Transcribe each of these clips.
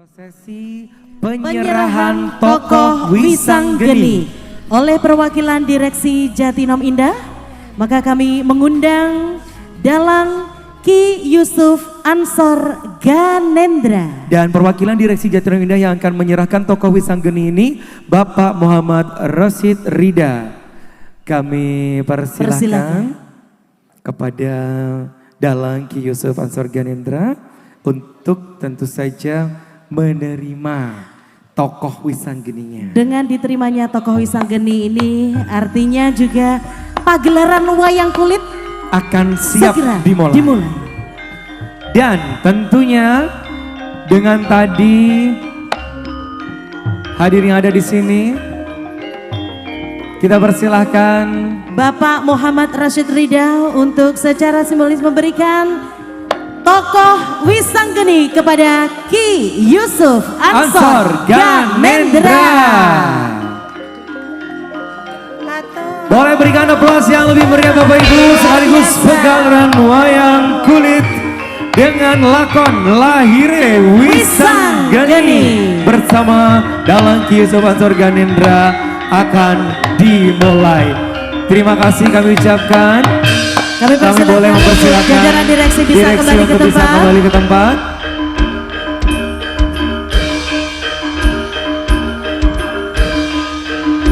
Prosesi penyerahan tokoh Wisanggeni oleh perwakilan Direksi Jatinom Indah, maka kami mengundang Dalang Ki Yusuf Ansor Ganendra. Dan perwakilan Direksi Jatinom Indah yang akan menyerahkan tokoh Wisanggeni ini Bapak Muhammad Rosid Rida. Kami persilahkan kepada Dalang Ki Yusuf Ansor Ganendra untuk tentu saja menerima tokoh Wisanggeninya. Dengan diterimanya tokoh Wisanggeni ini artinya juga pagelaran wayang kulit akan siap segera dimulai. Dan tentunya dengan tadi hadir yang ada di sini, kita persilahkan Bapak Muhammad Rashid Rida untuk secara simbolis memberikan tokoh Wisanggeni kepada Ki Yusuf Ansor Ganendra. Boleh berikan aplaus yang lebih meriah Bapak Ibu, sekaligus pagelaran wayang kulit dengan lakon Lahire Wisanggeni bersama Dalang Ki Yusuf Ansor Ganendra akan dimulai. Terima kasih kami ucapkan. Kami boleh mempersilakan jajaran direksi bisa kembali ke tempat. Kembali ke tempat.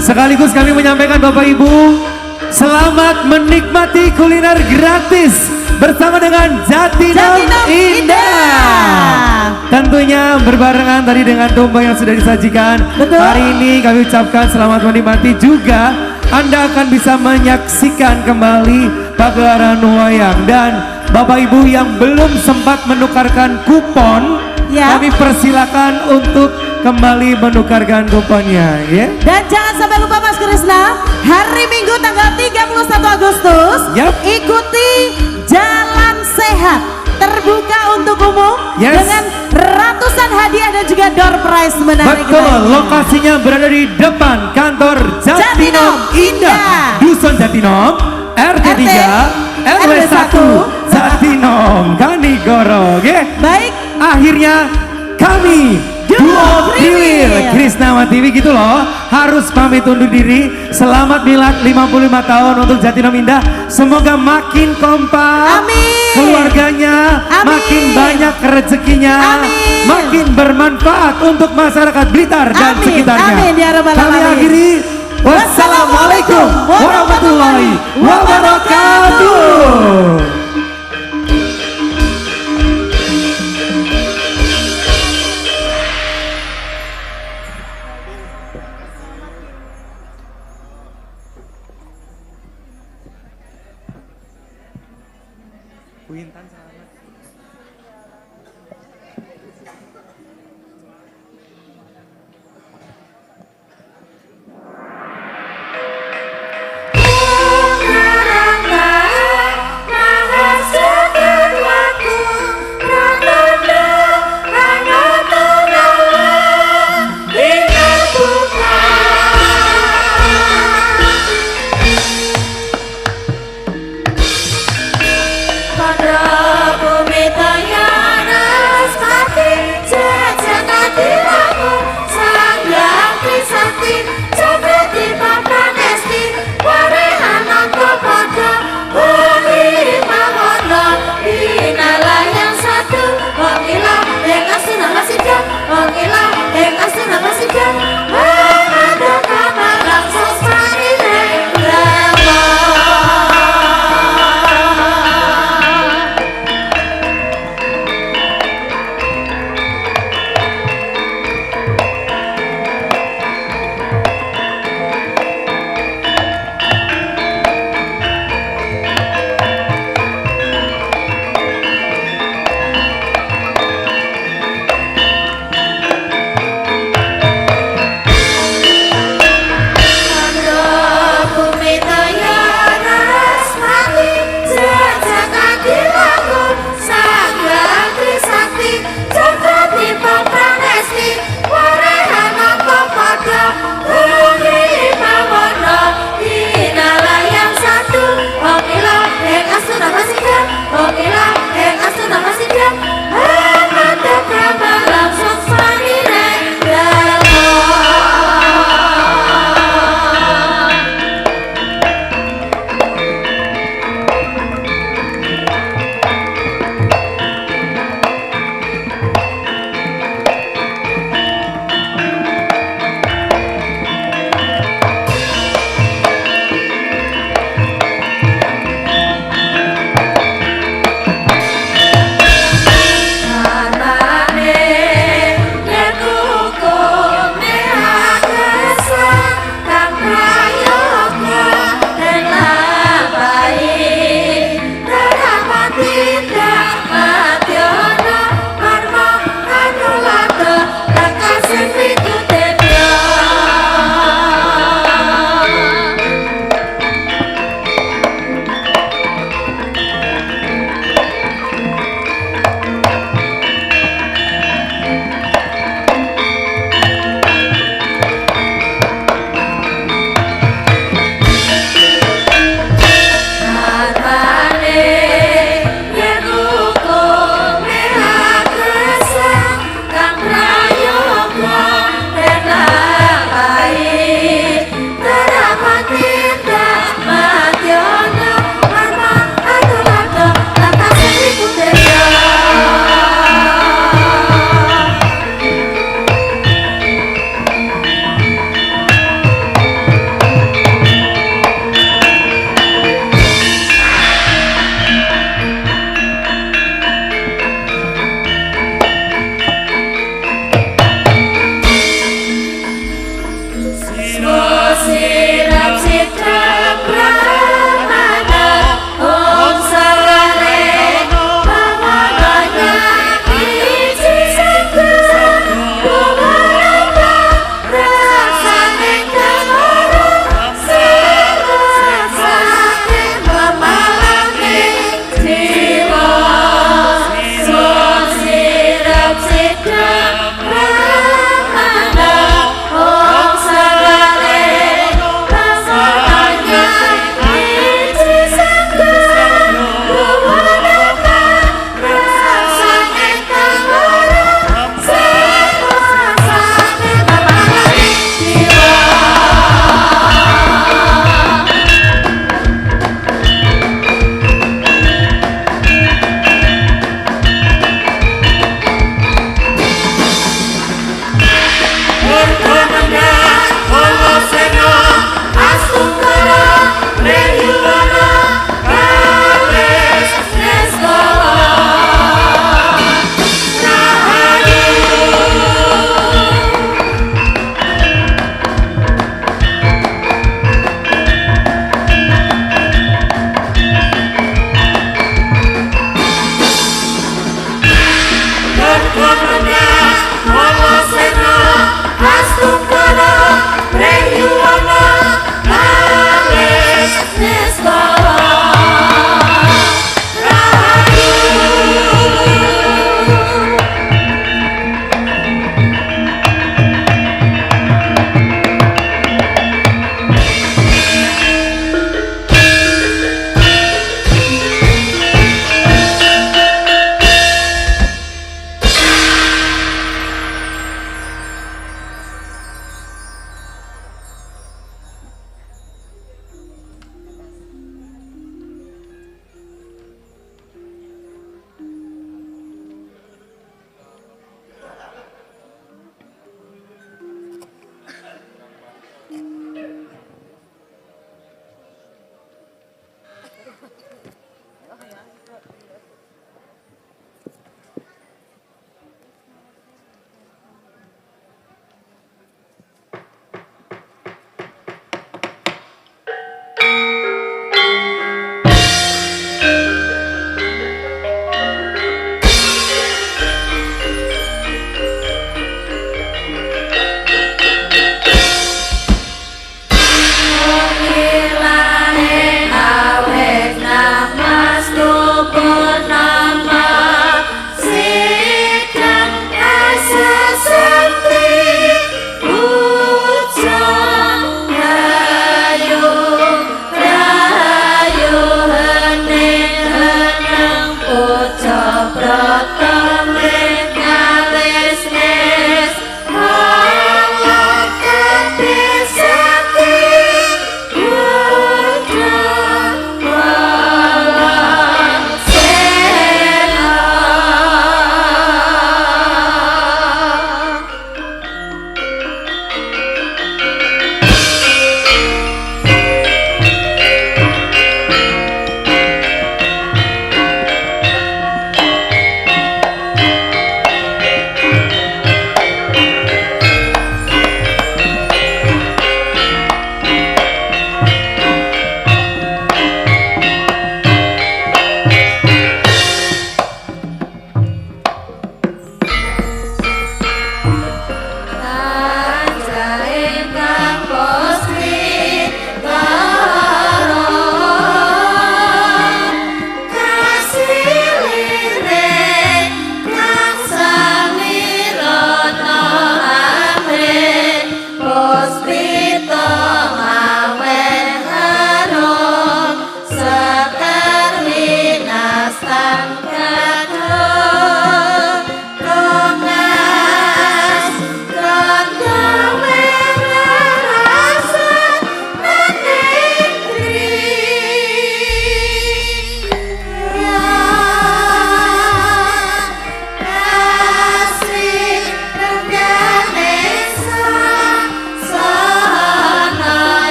Sekaligus kami menyampaikan Bapak Ibu, selamat menikmati kuliner gratis bersama dengan Jatinom Indah. Tentunya berbarengan tadi dengan tumpeng yang sudah disajikan. Betul. Hari ini kami ucapkan selamat menikmati juga. Anda akan bisa menyaksikan kembali pagelaran wayang. Dan Bapak Ibu yang belum sempat menukarkan kupon, ya, kami persilakan untuk kembali menukarkan kuponnya, ya. Dan jangan sampai lupa Mas Krisna, hari Minggu tanggal 31 Agustus, yep, ikuti Jalan Sehat terbuka untuk umum, yes, dengan ratusan hadiah dan juga door prize menarik. Betul, lainnya. Lokasinya berada di depan kantor Jatinom Indah, Dusun Jatinom, RT 3, RW 1, Jatinom, Kanigoro. Oke. Baik. Akhirnya kami Duo Triwir Krisnawan TV gitu loh, harus pamit undur diri. Selamat milad 55 tahun untuk Jatinom Indah. Semoga makin kompak. Amin. Keluarganya, amin, makin banyak rezekinya, amin, makin bermanfaat untuk masyarakat Blitar dan amin, sekitarnya. Amin, ya rabbal Kami alamin. Akhiri, wassalamualaikum warahmatullahi wabarakatuh. Maha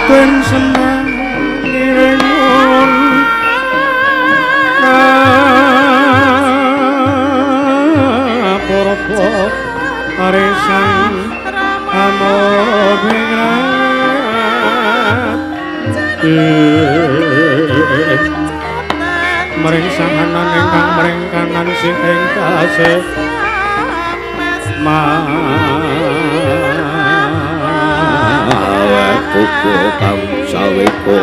Batin seneng ngiringun kapurba arisan amobingrat mring sahanan ingkang mring kanan sing ing tasih Kuku kang saweka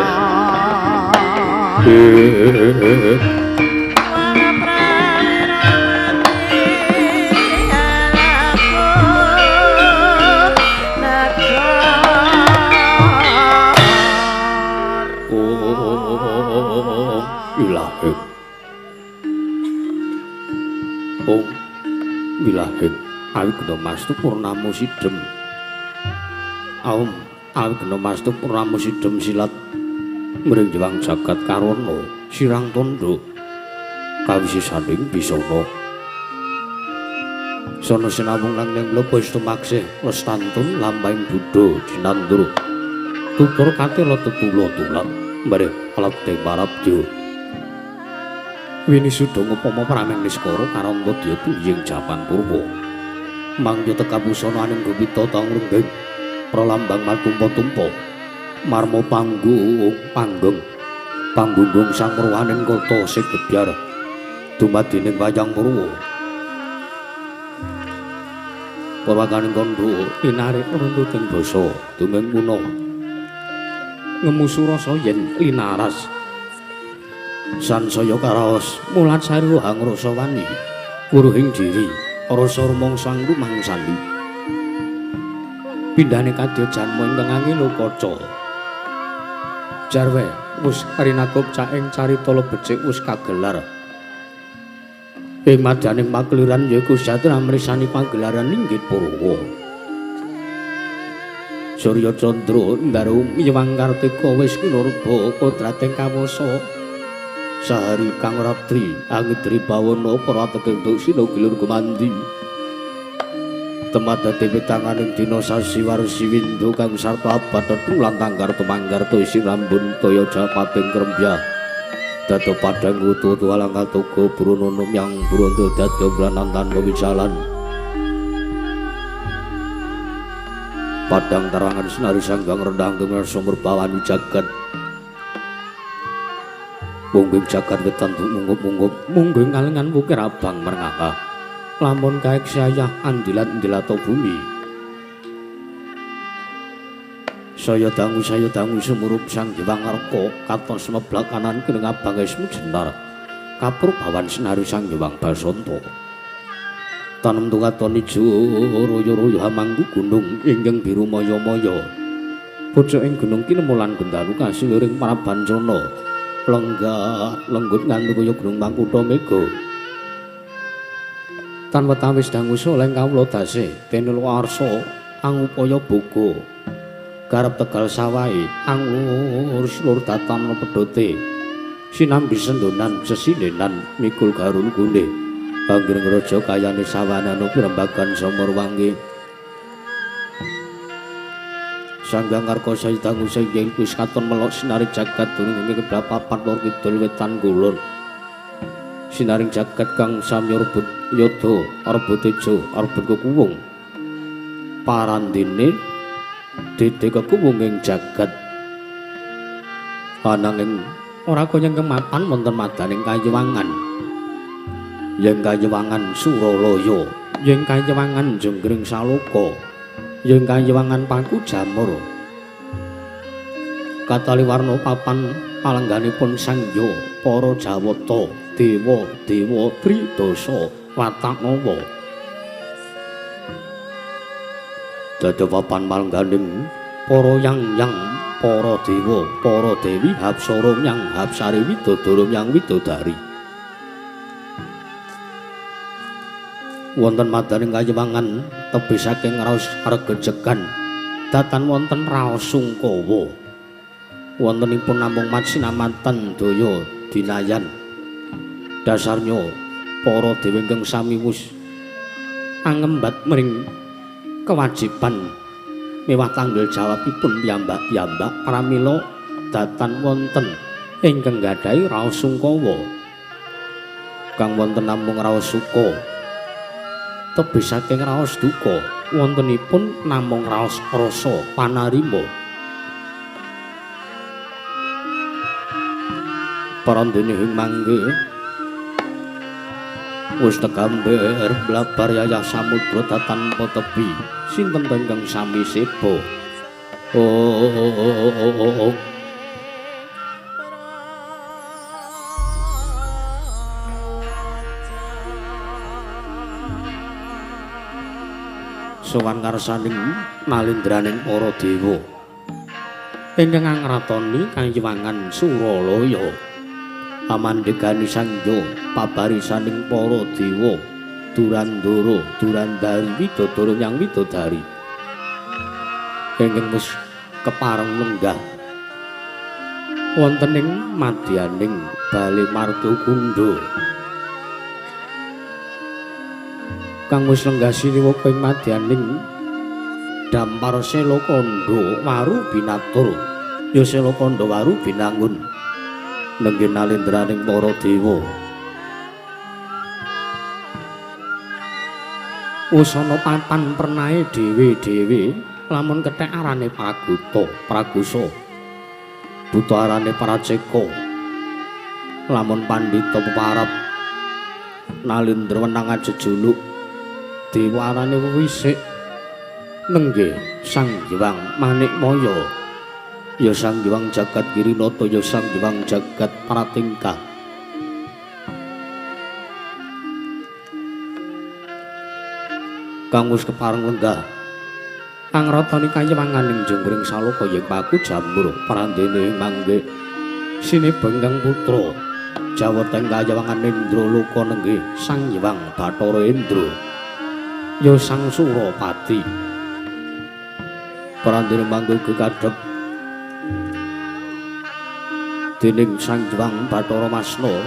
Wilaheng Om Wilaheng awigna mastu purnamu sidhem Aum awigna mastu purnamu sidhem silat mring jewang jagat karana sirang tandha kawisi sanding bisana sono sinawung nang ning mlebu istumaksih lestantun lampahing buddha jinandur tutur katela tetula tulat mbareh alabdeng parabdya winisuda ngupama prameng niskara karangga dya tingging japan purwa mangya tekapusana aning gupita tangrenggeng pralambang matumpa-tumpa marma panggung panggung panggunggung samruwaning kota sigebyar dumadining wayang purwa purwakaning kandha linarik runtuting basa dumeng kuna ngemusu rasa yen linaras sansaya karaos mulat sari hangrasa wani wuruhing diri rasa rumangsa rumangsani pindhane kadya janma ingkang angelo kaca jarwe wus rinakup caing carita becik wus kagelar ing madyaning pakeliran yaiku sejatine mrisani pagelaran inggih Purwa Surya Candra ndaru miwang kartika wis kinurba kodrating kawasa sahari kang ratri angidri bawana prateking duksina gilur gumandi temadate wetanganing dina sasi warsi windu kang sarta abad lan tanggar tumanggar isi rambun toya japating krembya dado padang wutu tualang katuga brunono yang burondo dado branantan wijalan padang tarangan senari sanggang rendang kemer sumber bawani jagat mungging jagat wetan mungup-mungup mungging kalengan wukir abang merngaka lamun kaek sayah andilat-andilato bumi saya dangu sumurup sang Hyang Arka katon semeblak kanan keneng abang esmu jenar kapur bawan senari sang Hyang Basanta tanem tukaton ijo royo-royo hamangku gunung ingkang biru maya-maya pucuk ing gunung kinemulan gendalu kasiluring parabancana lenggah lenggut nganti kaya gunung mangkutha mega tan wetawis dangu soleng kawula dase tenul arsa angupaya boga garap tegal sawahe anglur slur datan pedhote sinambi sendonan sesindenan mikul garul gune anggring raja kayane sawanana pirembagan sumur wangi Sanggang Arka Sayidangu Sayyeng wis katon melok sinari jagat durung ing keblat papat lor kidul wetan kulon. Sinaring jagat kang samya rebut yada, rebut teja, rebut kekuwung. Parandene dede kekuwung ing jagat. Ananging ora kaya kemapan wonten madaning kayiwangan. Yen kayiwangan Suralaya, yen kayiwangan Jenggring Saloka. Yen kayiwangan Paku Jamur katali warna papan palengganipun sangya para Jawata dewa dewa tridasa watak nawa dadi papan palengganing para yang para dewa para dewi hapsara yang hapsari widodara yang widodari wonten madaning kayiwangan tebih saking raos regejegan datan wonten raos sungkawa wontenipun namung masinamatan daya dinayan dasarnya para dewa ingkang sami wus angembat mring kewajiban Miwah tanggel jawabipun piyambak-piyambak pramila datan wonten ingkang gadhahi raos sungkawa. Kang wonten namung raos suka. Tebih saking raos duka wontenipun namung raos rasa panarima. Parandene ing mangke wis tegamber blabar yayah samudra tanpa tepi. Sinten to ingkang sami seba? Oh. Sowan ngarsaning nalindraning para dewa ingkang angratoni kayiwangan Suralaya. Amandhegani sangya pabarisaning para dewa Durandara, Durandari, Widodara yang Widodari ingkang wis kepareng lenggah wonten ing madyaning Bale Martukunda. Kang wis lenggah siniwaka ing madyaning Dampar Selakandha Waru Binatur, ya Selakandha Waru Binangun nenggih nalindraning para dewa. Wis ana papan pernahe dhewe-dhewe lamun kethek arane Praguta, Pragusa. Buta arane Praceka. Lamun pandhita peparap nalindra wenang jejuluk dewa arane Wisik nenggih Sang Hyang Manikmaya. Ya Sang Hyang Jagat Girinata, ya Sang Hyang Jagat Pratingkah. Kang wis kepareng lenggah angratani kayiwangan ing jungkring saloka ing paku jamur prandene mangke sineba ingkang putra jawata ing kayiwangan Indra Loka nenggih Sang Hyang Bathara Indra, ya Sang Surapati. Prandene mangke kekadhep dening Sang Hyang Bathara Masna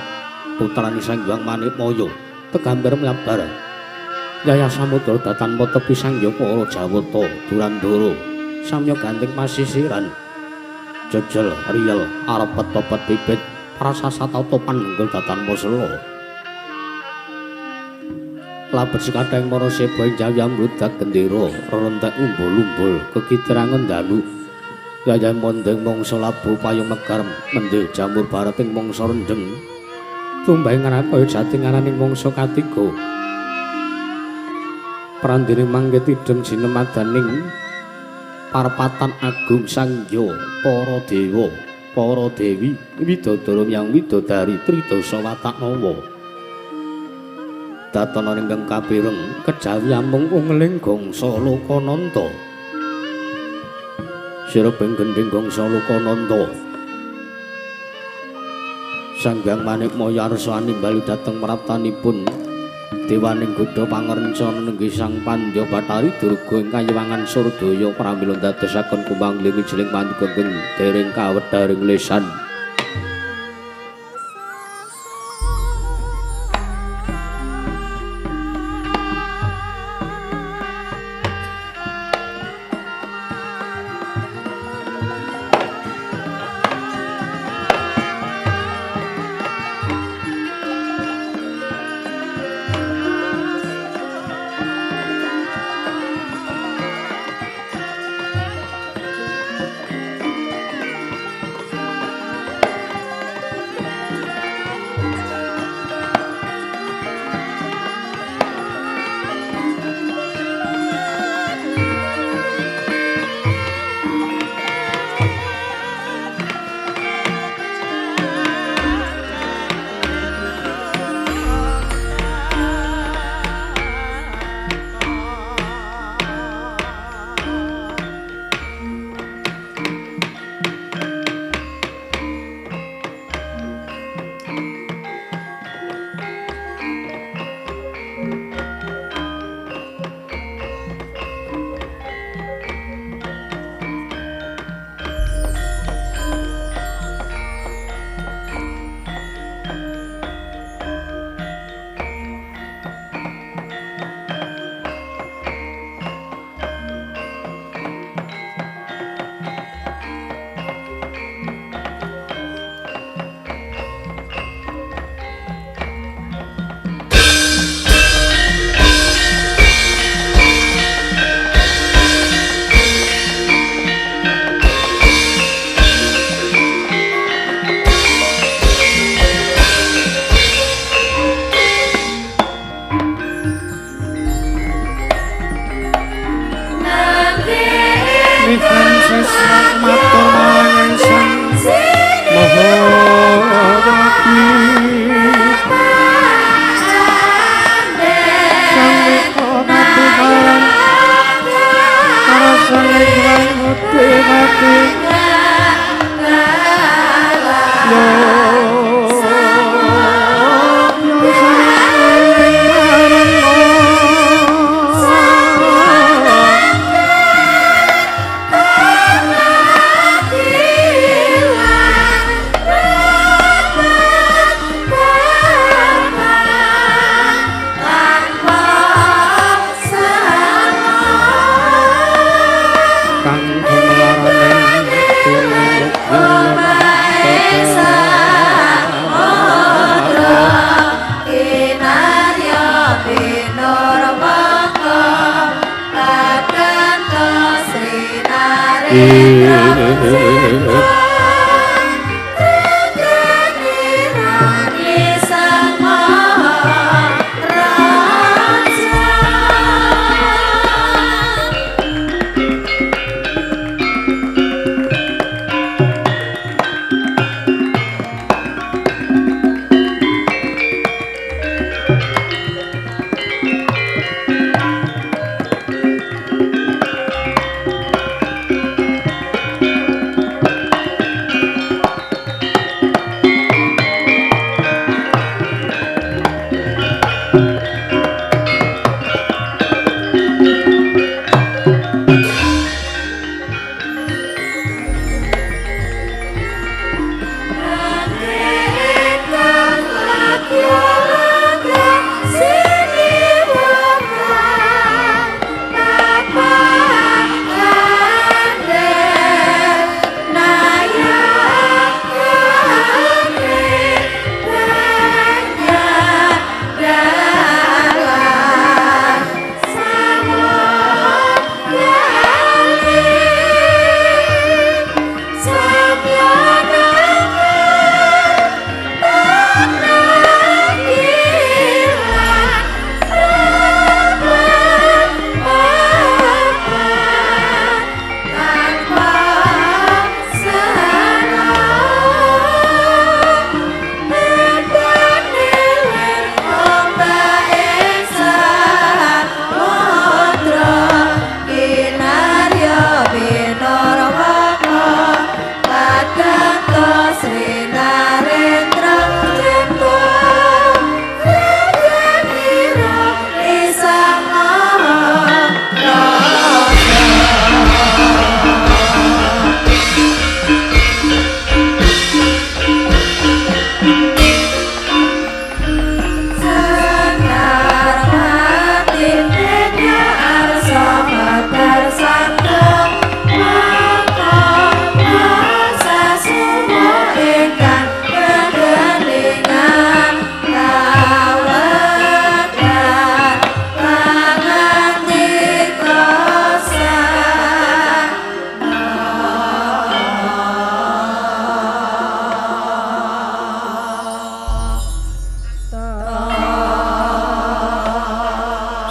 putrane Sang Hyang Manikmaya tegambar mlabar yayah samudra tanpa tepi sang hyang para jawata Durandara samya ganting pasisiran jejel riyel arepet pepet bibit prasasa tata panenggel tanpa sela. Labet sekathahing para seba ing jayam mludak gendera rerentek umbul-umbul kekitrangan dalu yayah mondeng mangsa labu payung megar mendhe jamur barating mangsa rendheng tumbahing ngrapaya jati ngaraning mangsa katiga. Prandene mangke tidhem jinemadaning parpatan agung sangya para dewa, para dewi, widodara yang widodari tridasa watak nawa. Datana ingkang kapireng kejawi amung ungeling gangsa Lokananta. Sirebing gendhing gangsa Lokananta. Sang Hyang Manikmaya arsa nimbali dhateng praptanipun dewaning godha pangerencana nenggih Sang Pandya Bathari Durga ing kayiwangan Surdaya pramila ndadosaken kumangling jeling pandika dereng kawedharing lesan.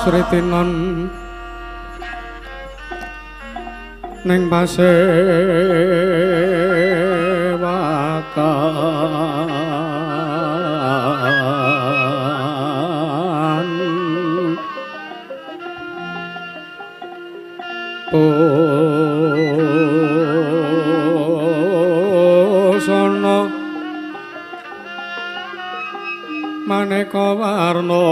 Sritinon ning pasewakan busana maneka warna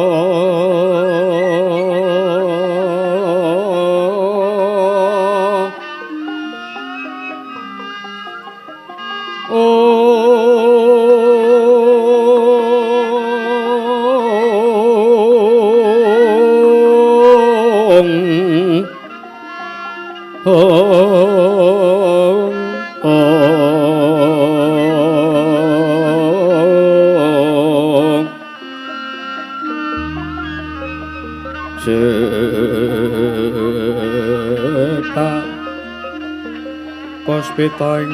Puspita ing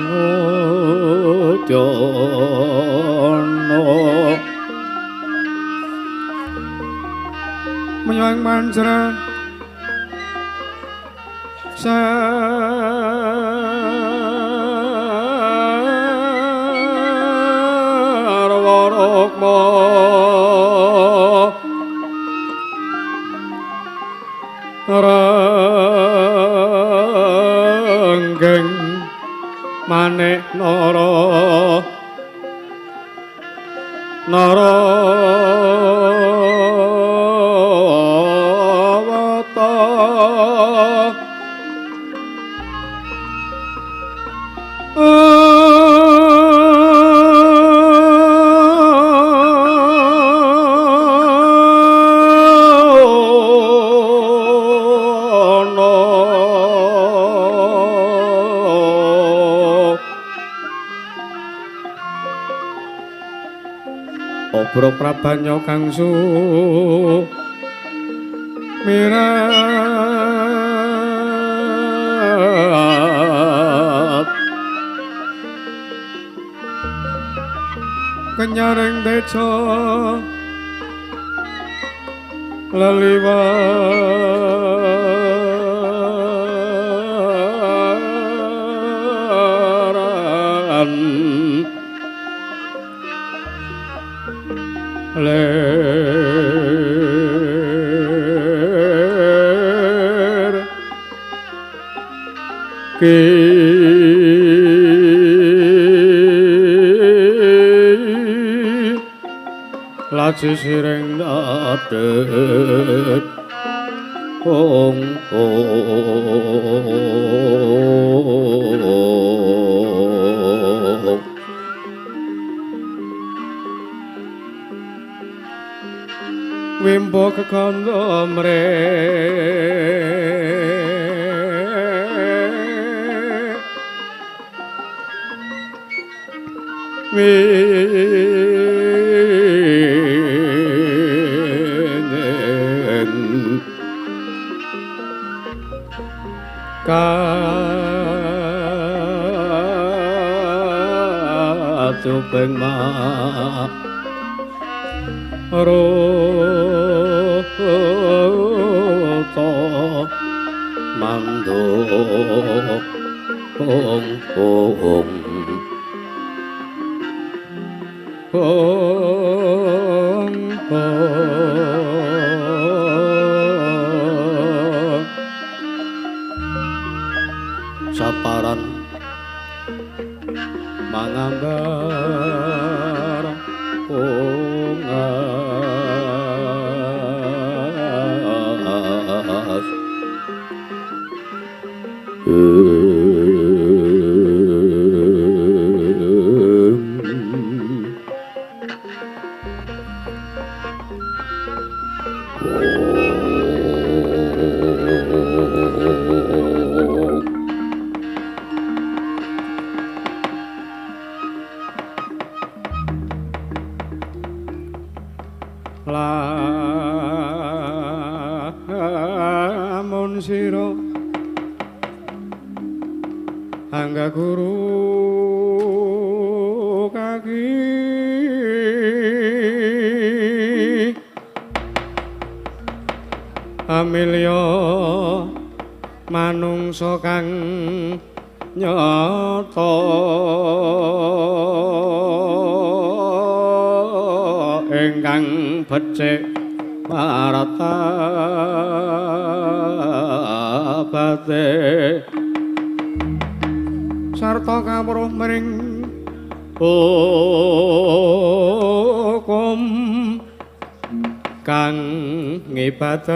udyana menyang manjra sarwa rukma ranggeng manik nara nara wata Obro prabanya kang sumirang Kenyaring teja leliwaran ler ki laji siring dadet ong ong wimbo kekandha mre katupeng ma roto mando ong ong ong ong saparan mangambar ungas lamun sira angga guru kaki amilya manungsa kang nyata ingkang becik martabate sarta kawruh mring hukum kang ngibadah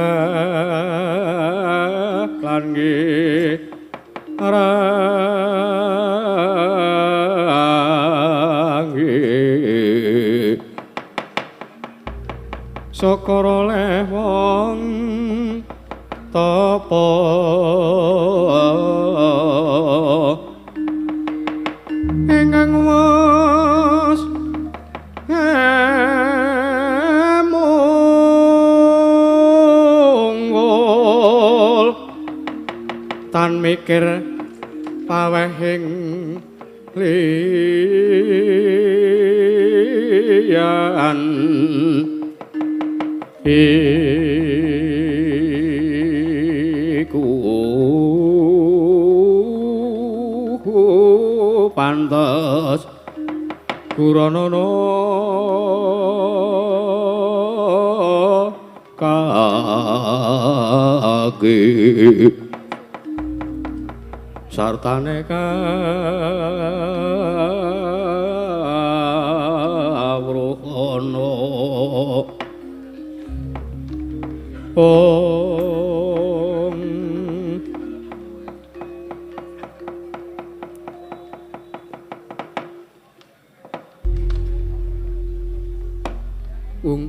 lan ngirangi syukur oleh wong tapa ingkang wis munggul tan mikir pawehing liyan iku pantes kuranana kage sartane kawruhana ong ung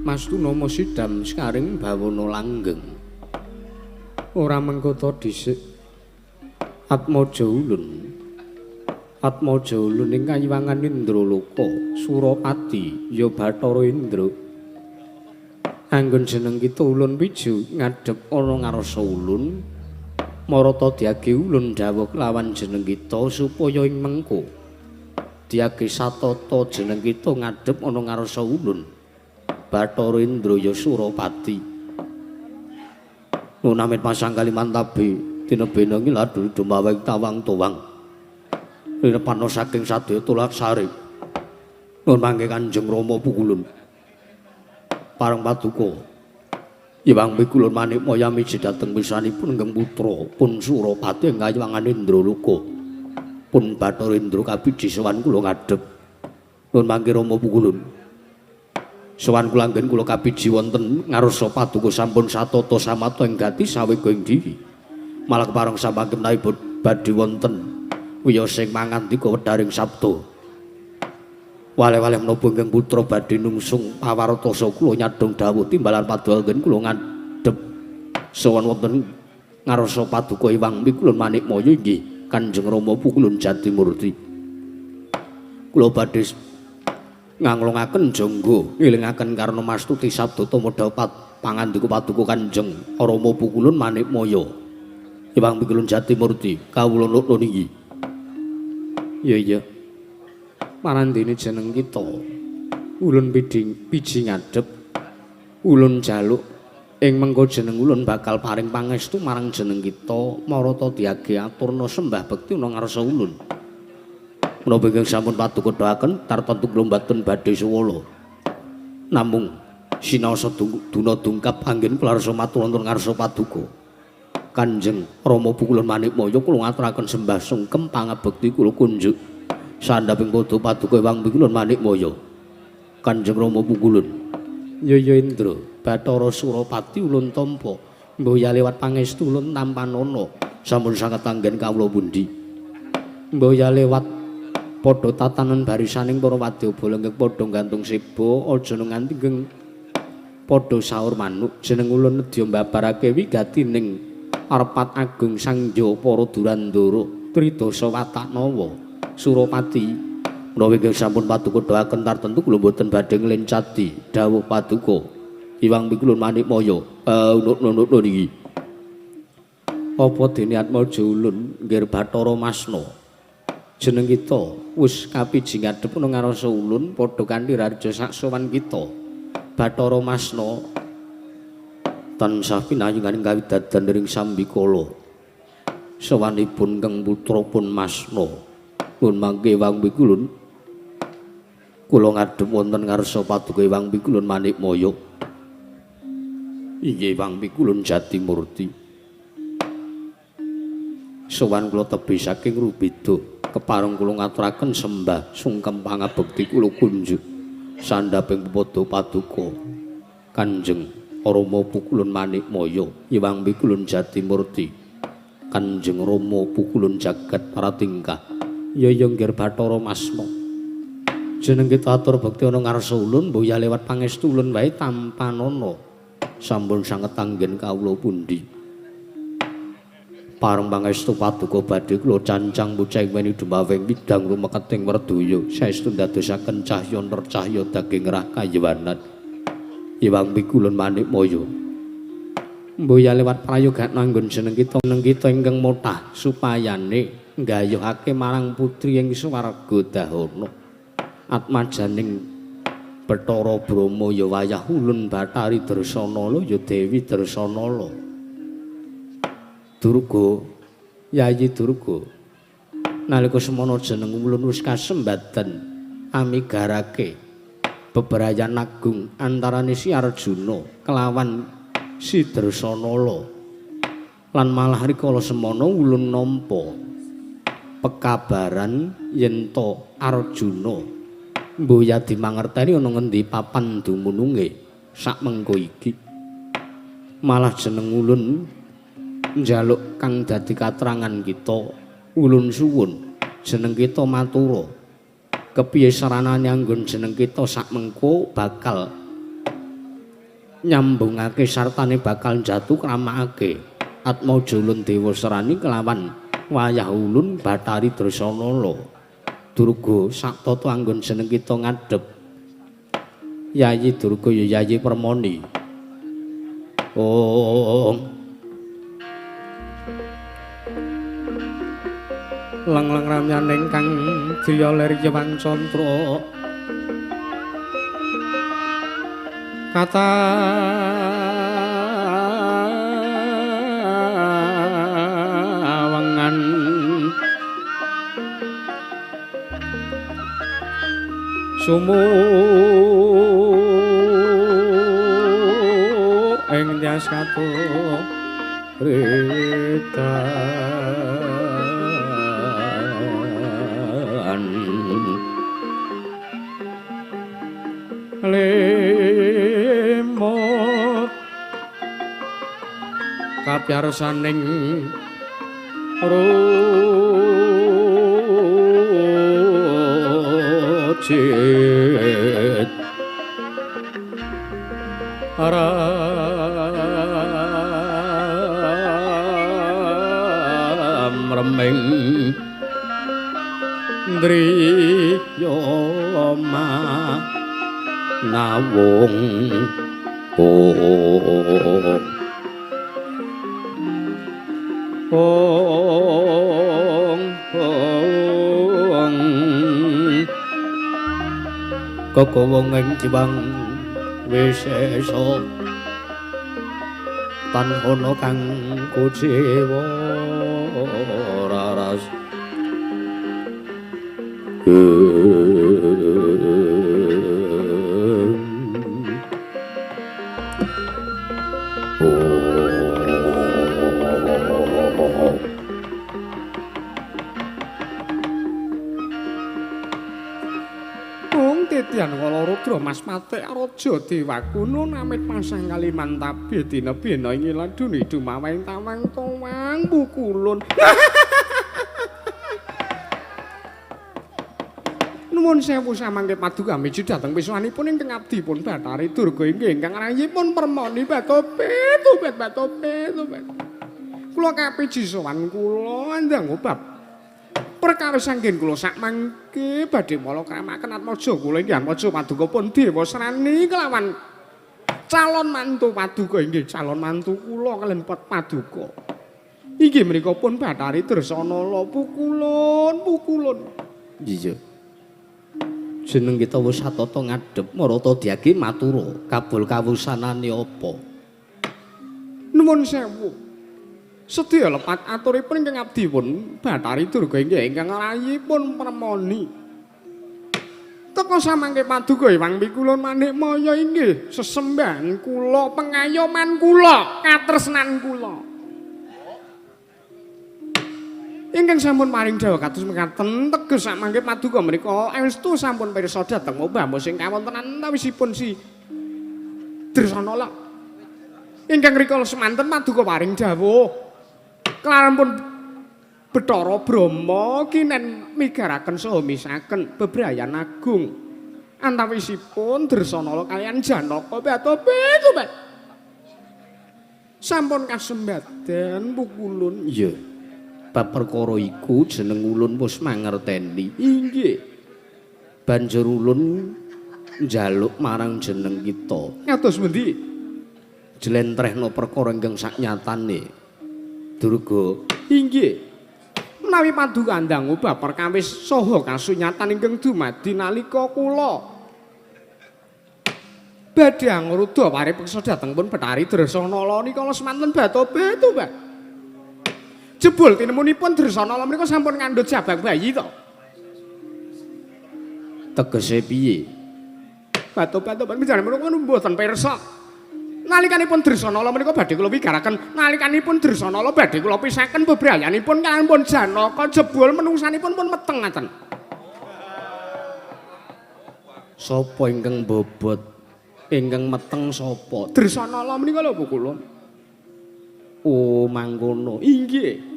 Mas Tunama sidam sekaring bawana langgeng ora mengkota dhisik Atmaja ulun Atmaja ulun ing kayiwangan Indraloka Surapati ya Bathara Indra anggon jeneng kita ulun piju ngadhep ana ngarsa ulun marata diage ulun dawuh lawan jeneng kita supaya ing mengko Diage satata jeneng kita ngadhep ana ngarsa ulun. Bathara Indra ya Surapati. Nuwun amit pasang kalimantabe tinebena ngiladul dumaweng tawang-towang. Rinepano saking sadaya tulak sarip. Nuwun mangke Kanjeng Rama Pukulun. Pareng paduka. Hyang Pikulun Manikmaya miji dhateng pisanipun ingkang putra pun Surapati ing kayiwangan Indraloka. Pun Bathara Indra kabiji sowan kula ngadhep. Nuwun mangke Rama Pukulun. Sowan kula anggen kula kabiji wonten ngarsa paduka sampun satata samata ing gati sawega ing diri. Malah kepareng samangke menawi badhe wonten wiyos sing mangandika wedharing sabda. Wale-wale menapa ingkang putra badhe nungsung pawartasa kula nyadhong dawuh timbalan paduka anggen kula ngadhep. Sowan wonten ngarsa paduka Hyang Pikulun Manikmaya inggih Kanjeng Rama Pukulun Jatimurti. Kula badhe nganglungaken jangga ngelingaken karna mastuti sabda tama dapat pangandika paduka Kanjeng Rama Pukulun Manikmaya. Hyang Pikulun Jatimurti kawula nukun iki. Iya iya. Marandene jeneng kita ulun piji ngadhep ulun jaluk ing mengko jeneng ulun bakal paring pangestu marang jeneng kita marata diage aturna sembah bekti ana ngarsa ulun. Menapa ingkang sampun paduka doaken tartantu kula mboten badhe suwala. Namung sinaosa duna dungkap anggen kula rasa matur wonten ngarsa paduka. Kanjeng Rama Pukulun Manikmaya kula ngaturaken sembah sungkem pangabekti kula kunjuk sandhaping padha paduka Hyang Pikulun Manikmaya. Kanjeng Rama Pukulun. Ya ya Indra, Bathara Surapati ulun tampa, mboya lewat pangestu ulun tampanana. Sampun sanget anggen kawula pundi. Mboya lewat padha tatanan barisaning para wadyabala ingkang padha gantung seba aja nganti ingkang padha saur manuk. Jeneng ulun nedya mbabarake wigatining Arpat Agung Sangya para Durandara Tridasa Wataknawa Surapati. Menawi ingkang sampun paduka doaken tartentu kula mboten badhe nglencati dawuh paduka Hyang Pikulun Manikmaya. Unuk-unuk niki. Apa dene atmaja ulun nggir Bathara Masna. Jeneng kita wis kapiji ngadhep ana ngarsa ulun padha kanthi raja saksowan kita. Bathara Masna tansah pinayunganing kawidadan ring sambikala. Sowanipun kang putra pun Masna. Nuwun mangke Hyang Pikulun. Kula ngadhep wonten ngarsa paduka Hyang Pikulun Manikmaya. Inggih Hyang Pikulun Jatimurti. Sowan kula tebih saking Rubeda. Kepareng kula ngaturaken sembah sungkem pangabekti kula kunjuk sandhaping pepadha paduka Kanjeng Rama Pukulun Manikmaya Hyang Pikulun Jatimurti. Kanjeng Rama Pukulun jagat pratingkah. Ya ya nggir Bathara Masna. Jeneng kita atur bekti ana ngarsa ulun mboya lewat pangestu ulun wae tampanana. Sampun sanget anggen kawula pundi. Pareng pangestu paduka badhe kula cancang bocah ing weni dumaweng widang rumeketing werdaya saestu ndadosaken cahya nercahya daging rah kayiwanan. Hyang Pikulun Manikmaya. Mboya lewat prayoga nanggon jeneng kita neng kita ingkang motah supayane nggayuhake marang putri ing swarga dahana. Atmajaning Bathara Brahma ya wayah ulun Bathari Dresanala ya Dewi Dresanala. Durga, Yayi Durga. Nalika semana jeneng ulun wis kasembadan amigarake bebrayan agung antarane si Arjuna kelawan si Dresanala. Lan malah rikala semana ulun nampa pekabaran yen to Arjuna mboya dimangerteni ana ngendi papan dumununge sak mengko iki. Malah jeneng ulun njaluk kang dadi katrangan kita, ulun suwun jeneng kita matura kepiye saranane anggon jeneng kita sak mengko bakal nyambungake sartane bakal jatuh kramakake atmaja ulun dewa serani kelawan wayah ulun Bathari Dresanala. Durga sak tata anggon jeneng kita ngadhep Yayi Durga ya Yayi Permoni. Oh. Lang-lang ramyaning kang driya lir Yewang Candra katawengan sumu ing tyas katur ritan lemot kapyarsaning rujit aram remeng ndriya nawung ong ong kekowong ing jiwang wisesa tan ana kang kuciwa raras. Titian Kalarudra Mas Patik Raja Dewakuna namit pasang Kalimantabe dina bena ing laduni dumaweng tawang towang pukulun. Nuwun sewu samangke paduka miji dhateng piswanipun ingkang abdipun Bathari Durga inggih ingkang rayipun permoni batopet topet batopet topet. Kula kapiji sowan kula ndang bab perkawis anggen kula sak mangke badhe malakramaken atmaja kula inggih atmaja paduka pun Dewa Srani kelawan calon mantu paduka inggih calon mantu kula kaliyan paduka. Inggih menika pun Bathari Dresanala pukulun pukulun. Iya. Jeneng kita wis satata ngadhep marata diagi matura kabul kawusanane apa? Nuwun sewu. Sedaya lepat aturipun ingkang abdipun Bathari Durga inggih ingkang rayipun permoni. Teka samangke paduka Hyang Pikulun Manikmaya inggih sesembahan kula pengayoman kula katresnan kula. Ingkang sampun paring dawuh kados mekaten teges samangke paduka menika estu sampun pirsa dhateng obahmu sing kawontenan antawisipun si Dresanala. Ingkang rikala semanten paduka paring dawuh kelampun Bathara Brahma kinen migaraken saha misaken bebrayan agung antawisipun Dresanala kaliyan Janaka Batopet. Sampun kasembadan pukulun. Iya. Bab perkara iku jeneng ulun wis mangerteni. Inggih. Banjur ulun njaluk marang jeneng kita. Kados pundi? Jlentrehno perkara ingkang saknyatane. Durga. Inggih. Menawi paduka ndang obah perkawis saha kasunyatan ingkang dumadi nalika kula badhe angrudha paripeksa dhateng pun Bathari Dresanala nika semanten batobet, Mbak. Jebul tinemunipun Dresanala menika sampun ngandhut jabang bayi to. Tegese piye? Batobet mijarane menika mboten pirsa. Nalikanipun Dresanala menika badhe kula wigaraken, nalikanipun Dresanala badhe kula pisaken bebrayanipun kalampun Janaka jebul menungsanipun pun meteng ngaten. Sapa ingkang bobot? Ingkang meteng sapa? Dresanala menika lho kula. Oh, mangkono. Inggih.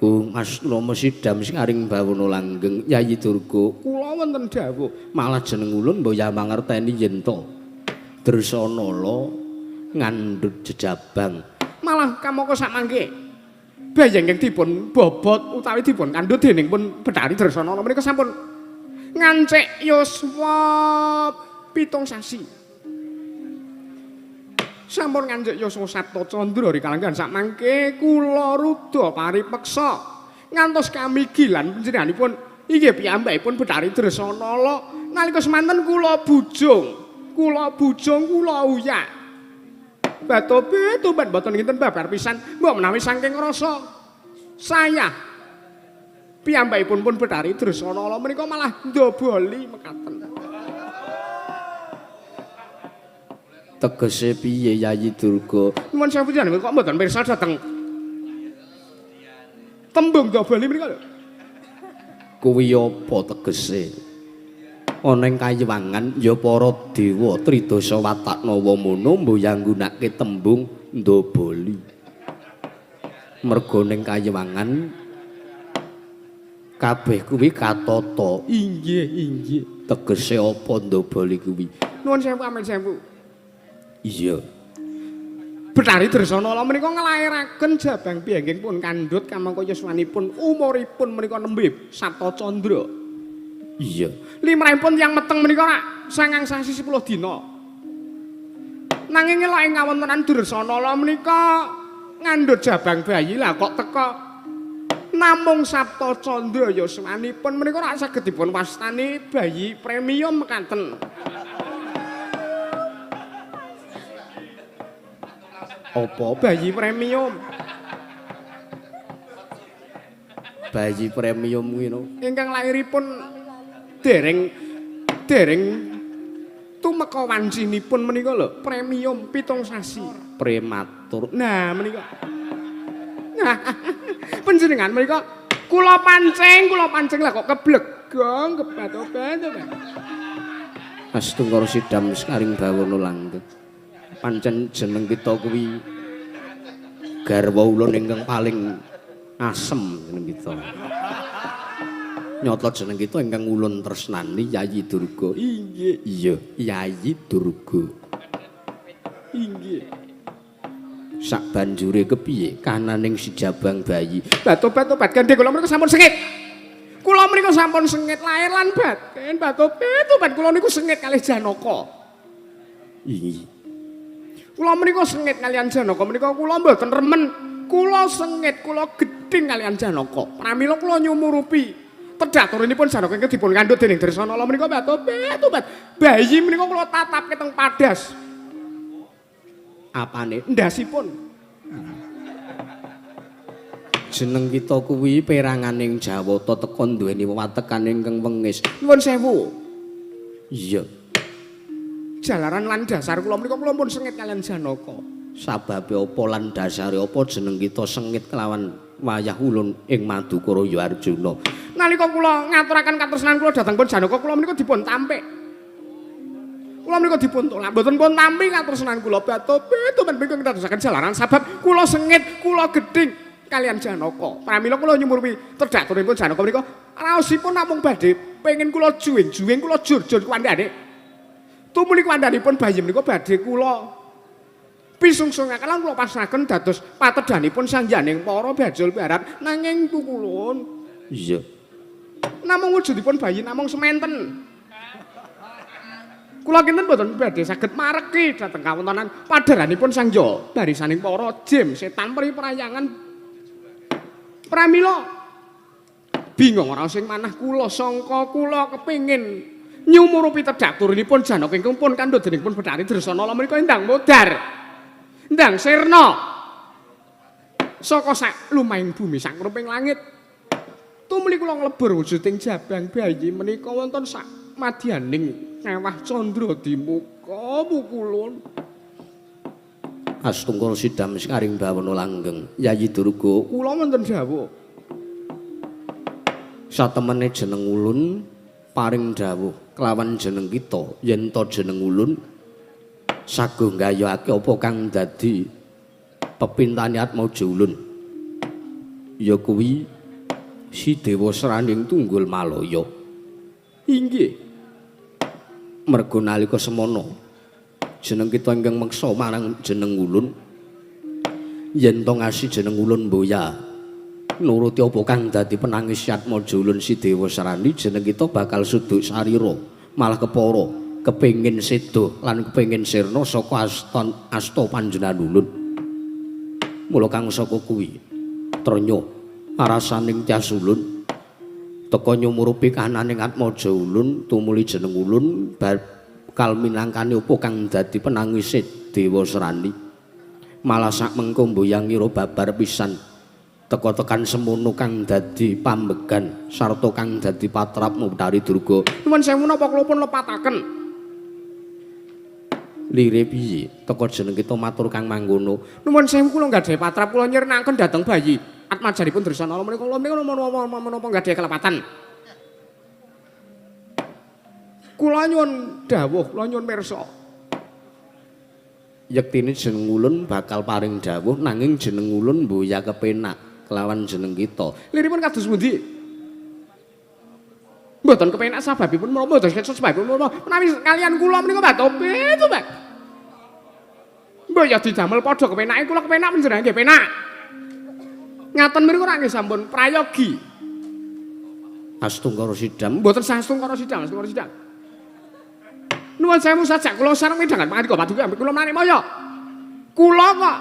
Oh, Mas Rama Sidam sing aring bawana langgeng Yayi Durga. Kula wonten dawuh. Malah jeneng ulun mbok ya mangerteni yen to Dresanala ngandhut jejabang. Malah kamangka samangke bayi ingkang dipun bobot utawi dipun kandhut dening pun Bathari Dresanala menika sampun ngancik yuswa 7 sasi. Sampun ngancik yuswa Sapta Candra rikalanggan samangke kula rudha paripeksa Ngantos kamigilan panjenenganipun inggih piyambakipun Bathari Dresanala nalika semanten kula bujung, kula bujung kula uyak. Batobe tobat mboten kinten babar pisan, mbok menawi saking rasa sayah piyambakipun pun Bathari Dresanala menika malah ndoboli mekaten. Tegese piye Yayi Durga? Nuwun sewu jenengan kok mboten pirsa dhateng tembung ndoboli menika lho. Kuwi apa tegese? Ana ing kayiwangan ya para dewa tridasa watak nawa mono mboyang nggunakake tembung ndoboli. Merga ning kayiwangan kabeh kuwi katata. Inggih, inggih. Tegese apa ndoboli kuwi? Nuwun sewu amin sewu. Iya. Bathari Dresanala menika nglairaken jabang biyenging pun kandhut kamangka yuswanipun umuripun menika nembe Sapta Candra. Iya. Limrahipun tiyang meteng menika rak 9 sasi 10 dina. Nanging ngelok ing kawontenan Dresanala menika ngandhut jabang bayi lah kok teka namung Sapta Candra yuswanipun menika rak saged dipun wastani bayi premium mekaten. Apa bayi premium? Bayi premium kuwi no. Ingkang lairipun dereng dereng tumeka wancinipun menika lho premium 7 sasi. Prematur. Nah menika. Nah, panjenengan menika kula pancing lah kok keblegong kebat-obat. Astungkara sidam sekaring bawana langgeng. Pancen jeneng kita kuwi garwa ulun ingkang paling asem jeneng kita. Nyata jeneng kita ingkang ulun tresnani Yayi Durga. Inggih. Iya, Yayi Durga. Inggih. Sak banjure kepiye kananing si jabang bayi? Batobat-tobat gandhe kula menika sampun sengit. Kula menika sampun sengit lahir lan batin. Batobat-tobat kula niku sengit kalih Janaka. Inggih. Kula menika sengit kaliyan Janaka menika kula mboten remen. Kula sengit, kula gedhing kaliyan Janaka. Pramila kula nyumurupi tedhak turunipun Janaka ingkang dipun kandhut dening Dresanala menika batobat-tobat. Bayi menika kula tatapke teng padas. Apane? Ndasipun. Jeneng kita kuwi peranganing Jawata teka duweni wewatekan ingkang wengis. Nuwun sewu. Iya. Jalaran lan dasar kula menika kula pun sengit kaliyan Janaka. Sababe apa lan dasare apa jeneng kita sengit kelawan wayah ulun ing Madukara ya Arjuna. Nalika kula ngaturaken katresnan kula dhateng pun Janaka kula menika dipun tampik. Kula menika dipun tolak, mboten pun tampi katresnan kula batobe tumen ingkang dadosaken jalaran sabab kula sengit, kula gedhing kaliyan Janaka. Pramila kula nyumurupi tedhak turunipun Janaka menika raosipun namung badhe pengin kula juwing-juwing kula jur-jur kuwandane. Tumuli kuwandhanipun bayi menika badhe kula pisungsungaken lan kula pasrahaken dados patedhanipun sangyaning para bajul barat nanging pukulun. Iya. Namung wujudipun bayi namung sementen. Kula kinten mboten badhe saged mareki dhateng kawontenan padharanipun sangya barisaning para jim setan peri prayangan. Pramila bingung ora sing manah kula sangka kula kepengin nyumurupi tedhak turunipun Janaka ingkang pun kandhut dening pun Bathari Dresanala menika endang modar. Ndang sirna saka sak lumahing bumi sak kruping langit. Tumuli kula nglebur wujuding jabang bayi menika wonten sak madyaning kawah candra dimuka pukulun. Astungkara sidam sekaring bawana langgeng. Yayi Durga, kula wonten dawuh. Satemene jeneng ulun paring dawuh kelawan jeneng kita yen to jeneng ulun saguh nggayuhake apa kang dadi pepintane atmaja ulun. Ya kuwi si Dewa Sraning Tunggul Malaya. Inggih. Merga nalika semana jeneng kita ingkang meksa marang jeneng ulun yen to ngasih jeneng ulun mboya nuruti apa kang dadi penangis atmaja ulun si Dewa Srani, jeneng kita bakal suduk sarira malah kepara kepengin sedo lan kepengin sirna saka asta panjenengan ulun. Mula kang saka kuwi trenyo Arasaning tyas ulun teka nyumurupi kananing atmaja ulun tumuli jeneng ulun bakal minangkani apa kang dadi penangise Dewa Srani. Malah sak mengko mboyangira babar pisan teka tekan semono kang dadi pambegan sarta kang dadi patrapmu Bathari Durga. Nuwun sewu napa kula pun lepataken? Lire piye? Teka jeneng kita matur kang mangkono. Nuwun sewu kula nggadahi patrap kula nyirnaken dhateng bayi. Atmajanipun Dresanala menika kula menika menapa nggadahi kelepatan. Kula nyuwun dawuh, kula nyuwun pirsa. Yektine jeneng ulun bakal paring dawuh nanging jeneng ulun mboya kepenak kelawan jeneng kita. Liripun kados pundi? Mboten kepenak sababipun menapa mboten sebabipun menapa menawi kalian kula menika Mbak Tope to, Mbak. Mbok ya didamel padha kepenake kula kepenak panjenengan nggih penak. Ngaten mriku ora nggih sampun prayogi. Astungkara sidam. Mboten sastungkara sidam, astungkara sidam. Nuwun sewu sajak kula sareng midhangan pangandika paduka ambek kula menarik maya. Kula kok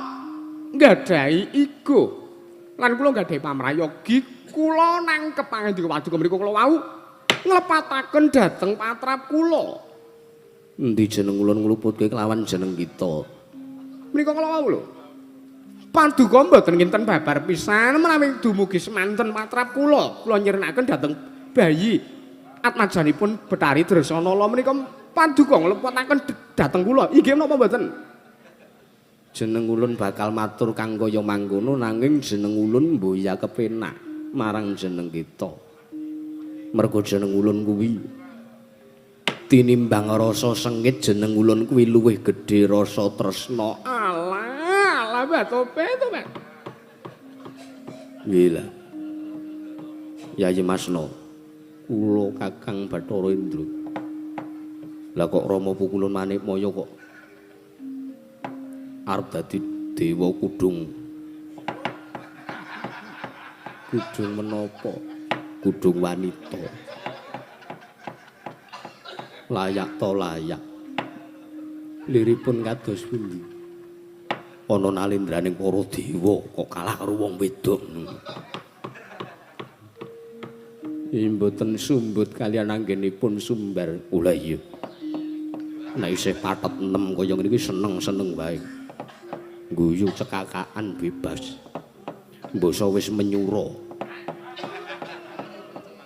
nggadahi igo lan kula nggadahi pamrayogi, kula nangkep pangandika paduka mriku kula wau nglepataken dhateng patrap kula. Endi jeneng ulun ngluputke kelawan jeneng kita? Menika kula wau lho. Paduka mboten kinten babar pisan menawi dumugi semanten patrap kula, kula nyirnaken dhateng bayi atmajanipun Bathari Dresanala menika paduka nglepataken dhateng kula. Inggih menapa mboten? Jeneng ulun bakal matur kang kaya mangkono nanging jeneng ulun mboya kepenak marang jeneng kita. Mergo jeneng ulun kuwi tinimbang rasa sengit jeneng ulun kuwi luwih gedhe rasa tresna. Alah, alah Mbak Tope to, Mbak. Nggih lah. Yayi Masno, kula Kakang Bathara Indra. Lah kok Rama pukulun Manikmaya kok arep dadi dewa kudung. Kudung menapa? Kudung wanita. Layak to layak. Liripun kados pundi? Ana nalindraning para dewa kok kalah karo wong wedok. Mboten sumbut kalian anggenipun sumbar. Ola iya. Nek isih patet 6 kaya ngene iki seneng-seneng wae. Guyu cekakaan bebas. Mbasa wis menyura.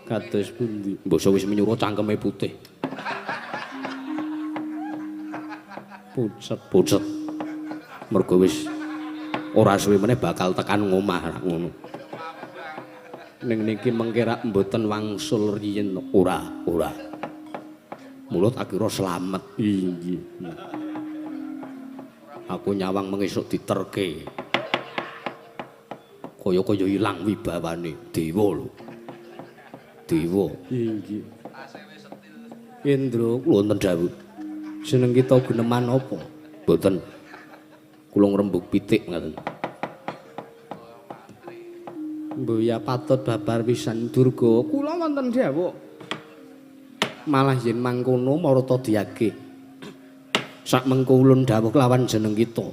Kados pundi? Mbasa wis menyura cangkeme putih. Pucet-pucet. Mergo wis ora suwe meneh bakal tekan ngomah ngono. Ning niki mengke rak mboten wangsul riyin ora, ora. Mula tak kira slamet. Inggih. Aku nyawang mengesuk diterke. Kaya-kaya ilang wibawane dewa lho. Dewa. Inggih. Indra kula wonten dawuh. Jeneng kita guneman apa? Mboten. Kula ngrembug pitik ngaten. Mboya patut babar pisan Durga. Kula wonten dawuh. Malah yen mangkono marata diagih. Sak mengko ulun dawuh kelawan jeneng kita.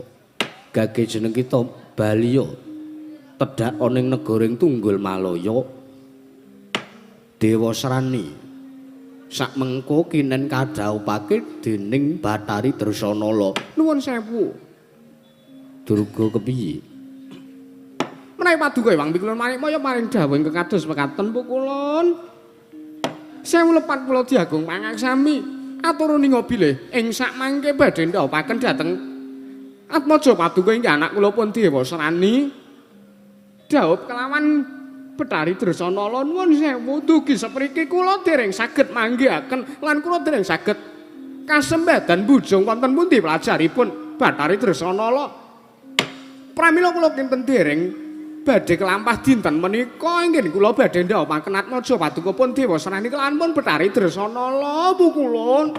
Gage jeneng kita baliya tedhak ana ing negara ing Tunggul Malaya. Dewa Srani. Sak mengko kinen kadhaupake dening Bathari Dresanala. Nuwun sewu. Durga kepiye? Menawi paduka Hyang Pikulun Manikmaya paring dawuh ingkang kados mekaten pukulun. Sewu lepat kula diagung pangaksami atur ninga bilih ing sak mangke badhe ndhawuhaken dhateng Atmaja paduka inggih anak kula pun Dewa Srani dhawuh kelawan Bathari Dresanala. Nuwun sewu dugi sepriki kula dereng saged manggihaken lan kula dereng saged kasembadan bujung wonten pundi pelajaripun Bathari Dresanala. Pramila kula kinten dereng badhe kelampah dinten menika inggih kula badhe ndhawuhaken Atmaja paduka pun Dewa Srani kelawan pun Bathari Dresanala pukulun.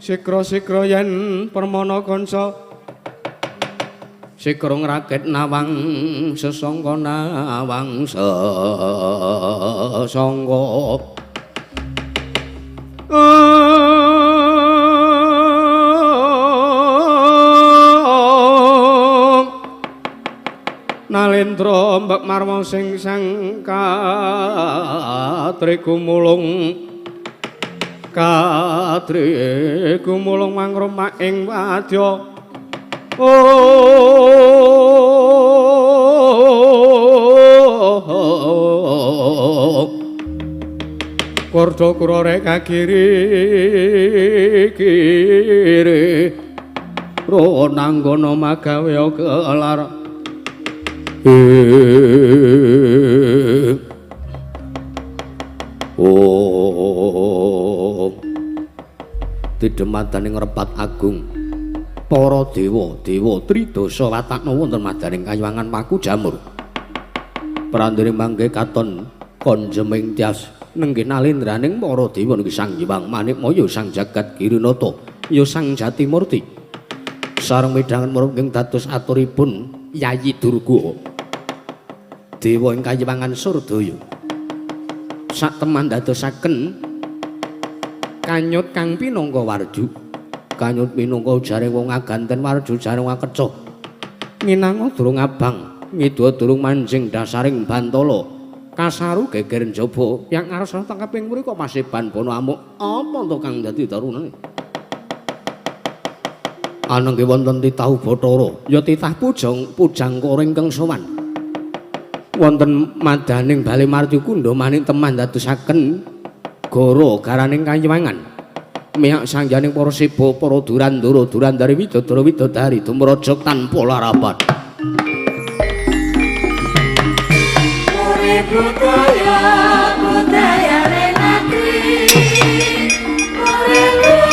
Sikra-sikra yen permana kanca sikra ngraket nawang sesangka nawang sesangka. Nalendra mbek marma sing sang katri gumulung katri gumulung mangroma ing wadya. Oh, kordo kurore kagiri kiri ronanggono magawe kelar. Oh, didemadaning repat agung para dewa dewa tridasa watakna wonten madaning kayuwangan paku jamur. Prandene mangke katon konjeming tyas nenggih nalendraning para dewa niki Sang Hyang Manikmaya Sang Jagat Girinata ya Sang Jatimurti sareng midhangan murup ing dados aturipun Yayi Durga dewa ing kayiwangan Surdaya sak teman dadosaken kanyut kang pinangka warju kanyut minangka jare wong aganten warju jare wong akeca nginanga durung abang ngidha durung manjing dasaring bantala kasaru geger njaba yang arsa tangkeping mriku paseban bono amuk apa to kang dadi darunane anengge wonten titah Bathara ya titah pujang pujangkara ingkang sowan wonten madaning bale Marcukundha manik teman dadosaken goro garaning kayiwangan mihak sangyaning para seba para durandara durandari widodara widodari dumraja tanpa larapan. Urip budaya budaya negeri urip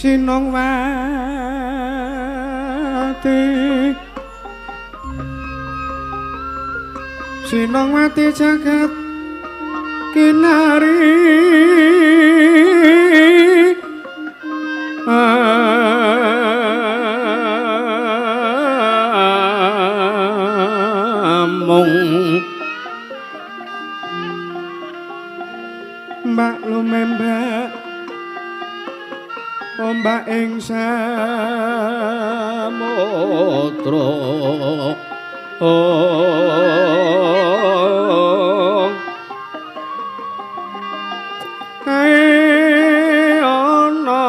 Sinongwati Sinongwati jagat kinari amung mbak lumembak ombak ing samudra kae ana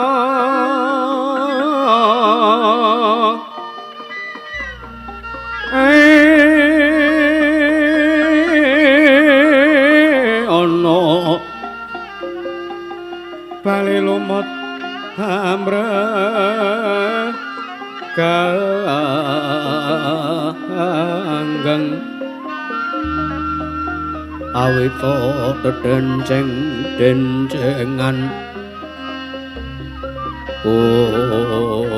ana bali lumut amre ganggeng awita dedenceng dencengan oh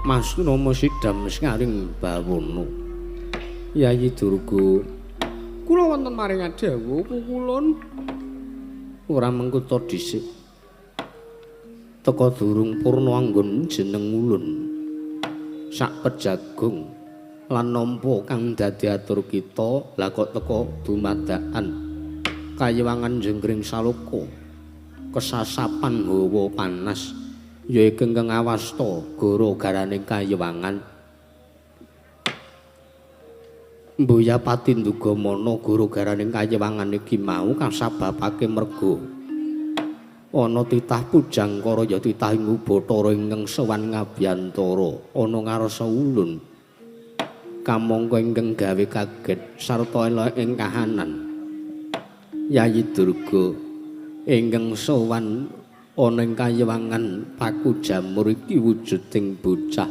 Mas Nomo sidam ngaring bawono Yayi Durga kula wonten maring dawuh pukulun ora mengkuta dhisik teka durung purna anggon jeneng ulun sak pejagung lan nampa kang dadi atur kita lah kok teka dumadakan kayiwangan jengkring saloka kesasapan hawa panas ya ingkang ngawasta gara-garane kayiwangan Mboyapati ndugamana gara-garane kayiwangan iki mau kasababake merga ana titah pujangkara ya titah ing Bathara ingkang sowan ngabiyantara ana ngarsa ulun kamangka ingkang gawe kaget sarta elek ing kahanan Yayi Durga ingkang sowan ana ing kayiwangan paku jamur iki wujuding bocah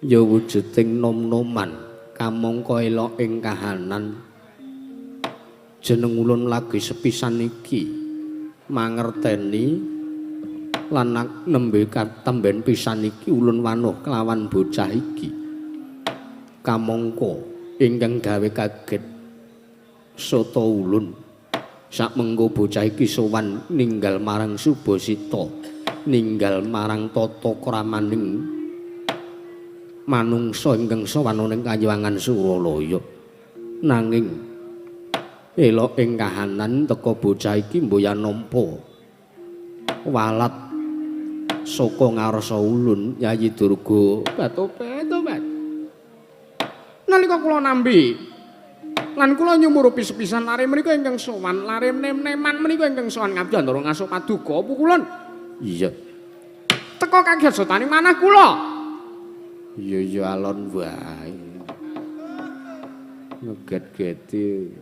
ya wujuding nom-noman kamangka elok ing kahanan jeneng ulun lagi sepisan iki mangerteni lan nembe katemben pisan iki ulun wanuh kelawan bocah iki kamangka ingkang gawe kaget sata ulun sak mengko bocah iki sowan ninggal marang Subasita ninggal marang tata kramaning manungsa ingkang sowan ana ing kayiwangan Suralaya nanging elok ing kahanan teka bocah iki mboya nampa walat saka ngarsa ulun Yayi Durga batopet nalika kula nampi lan kula nyumurupi sepisan lare menika ingkang sowan lare nem-neman menika ingkang sowan ngabiyantara ngaso paduka pukulun iya teka kaget sotane manah kula iya iya alon wae ngeget-geti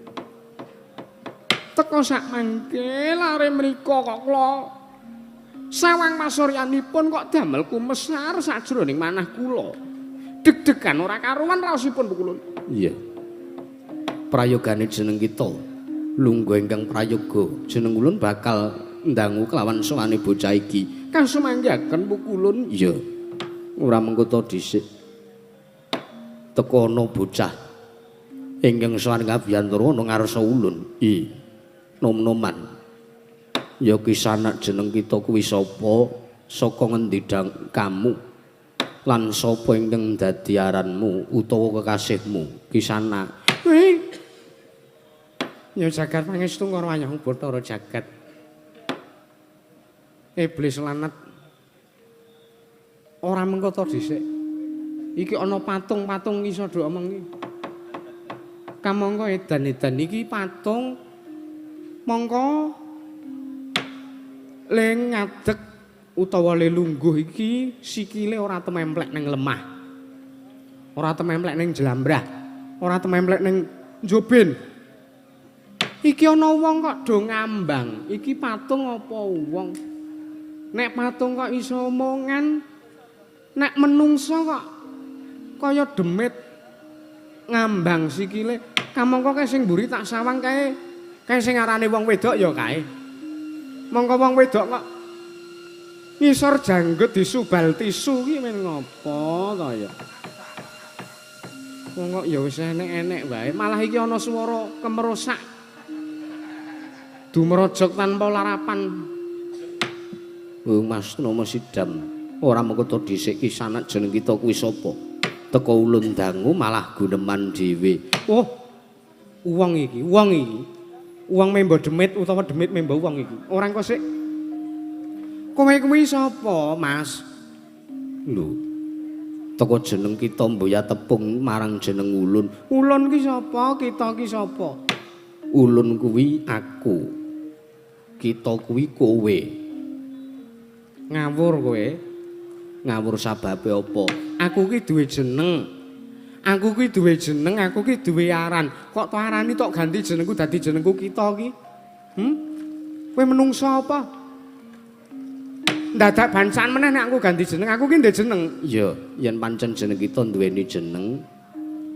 teka sak mangke lare menika kok kula sawang pasuryanipun kok damel kumesar sajroning manah kula deg-degan ora karuan raosipun pukulun iya prayogane jeneng kita lungguh ingkang prayoga jeneng ulun bakal ndangu kelawan sowane bocah iki kasumanggaken pukulun iya ora mengkota dhisik teka ana bocah ingkang sowan ngabiyantara ana ngarsa ulun i nom-noman ya kisanak jeneng kita kuwi sapa saka ngendi kamu lan sapa ingkang dadi aranmu utawa kekasihmu kisanak ya jagat pangestu karo wayang Bathara jagat iblis lanat ora mengkota dhisik iki ana patung-patung iso do omongi kamangka edan-edan iki patung mongko le ngadeg utawa le lungguh iki sikile ora tememplek ning lemah ora tememplek ning jlambrah ora tememplek ning njobin. Iki ana wong kok do ngambang. Iki patung apa wong? Nek patung kok iso omongan, nek menungso kok Kaya demit ngambang sikile. Kamangka kae sing mburi tak sawang kae. Kae sing arane wong wedok ya kae. Mongko wong wedok kok ngisor janggut disubal tisu ki men ngopo to ya. Wong kok ya wis enek-enek wae, malah iki ana swara kemerosak. Dumrojok tanpa larapan. Oh Mas Nomo Sidam, ora mengko to dhisik ki sanak jeneng kita kuwi sapa? Teko ulun dangu malah guneman dhewe. Oh. Wong iki, wong iki. Wong membo demit utawa demit membo wong iki. Ora engko sik. Kowe kuwi sapa, Mas? Lho. Teko jeneng kita mboya tepung marang jeneng ulun. Ulun ki sapa? Kita ki sapa? Ulun kuwi aku. Kita kuwi kowe. Ngawur kowe. Ngawur sababe apa? Aku ki duwe jeneng. Aku ki duwe jeneng, aku ki duwe aran. Kok to arani tok ganti jenengku dadi jenengku kita ki? Kowe menungso apa? Ndadak bancaan meneh nek aku ganti jeneng, aku ki ndek jeneng. Iya, yen pancen jeneng kita duweni jeneng,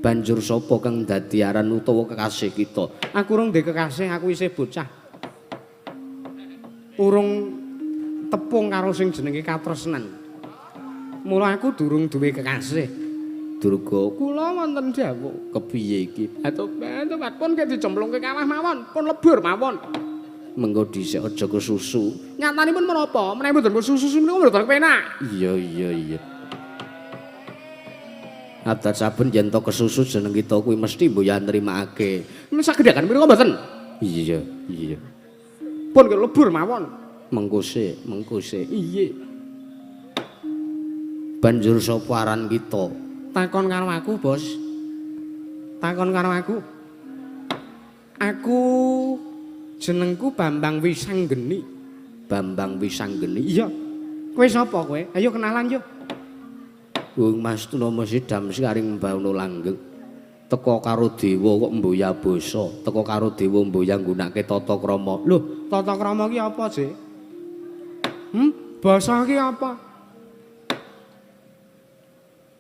banjur sapa kang dadi aran utawa kekasih kita? Aku urung ndek kekasih, aku isih bocah. Urung tepung karo sing jenenge katresnan. Mula aku durung duwe kekasih. Durga, kula wonten dawuh. Kepiye iki? Atobat pun ke dicemplungke kawah mawon, pun lebur mawon. Mengko dhisik aja kesusu. Nyatanipun menapa? Menawi mboten kesusu menika mboten kepenak. Iya, iya, iya. Adat saben yen to kesusu jeneng kita kuwi mesti mboya nrimakake. Sagedhaken menika mboten? Iya, iya. Pun ke lebur mawon. Mengko sik, mengko sik. Iya. Banjur sapa aran kita? Takon karo aku, Bos. Takon karo aku. Aku jenengku Bambang Wisanggeni. Bambang Wisanggeni? Iya. Kowe sapa kowe? Ayo kenalan yo. Wong Mas Tunomo Sidam sekaring mbawono langgeng. Teko karo dewa kok mboya basa, teko karo dewa mboya nggunakake tata krama. Lho, tata krama ki apa, Dik? Basa ki apa?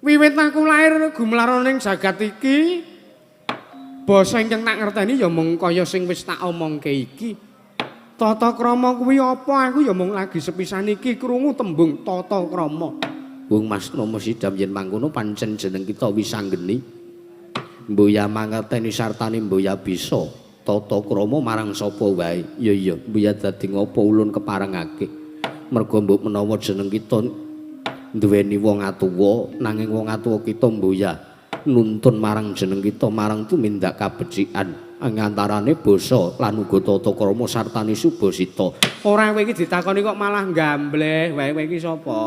Wiwit aku lahir gumlar ning jagat iki, basa ingkang tak ngerteni ya mung kaya sing wis tak omongke iki. Tata krama kuwi apa? Aku ya mung lagi sepisan iki krungu tembung tata krama. Wong Mas Nomo Sidam yen mangkono pancen jeneng kita Wisanggeni. Mboya mangerteni sartane mboya bisa tata krama marang sapa wae. Iya iya, mboya dadi ngopo ulun keparengake. Merga mbok menawa jeneng kita duweni wong atuwa, nanging wong atuwa kita mboya nuntun marang jeneng kita marang tumindak kabecikan ing antarane basa lan uga tata krama sartane subasita. Ora kowe iki ditakoni kok malah nggambleh wae, kowe iki sapa?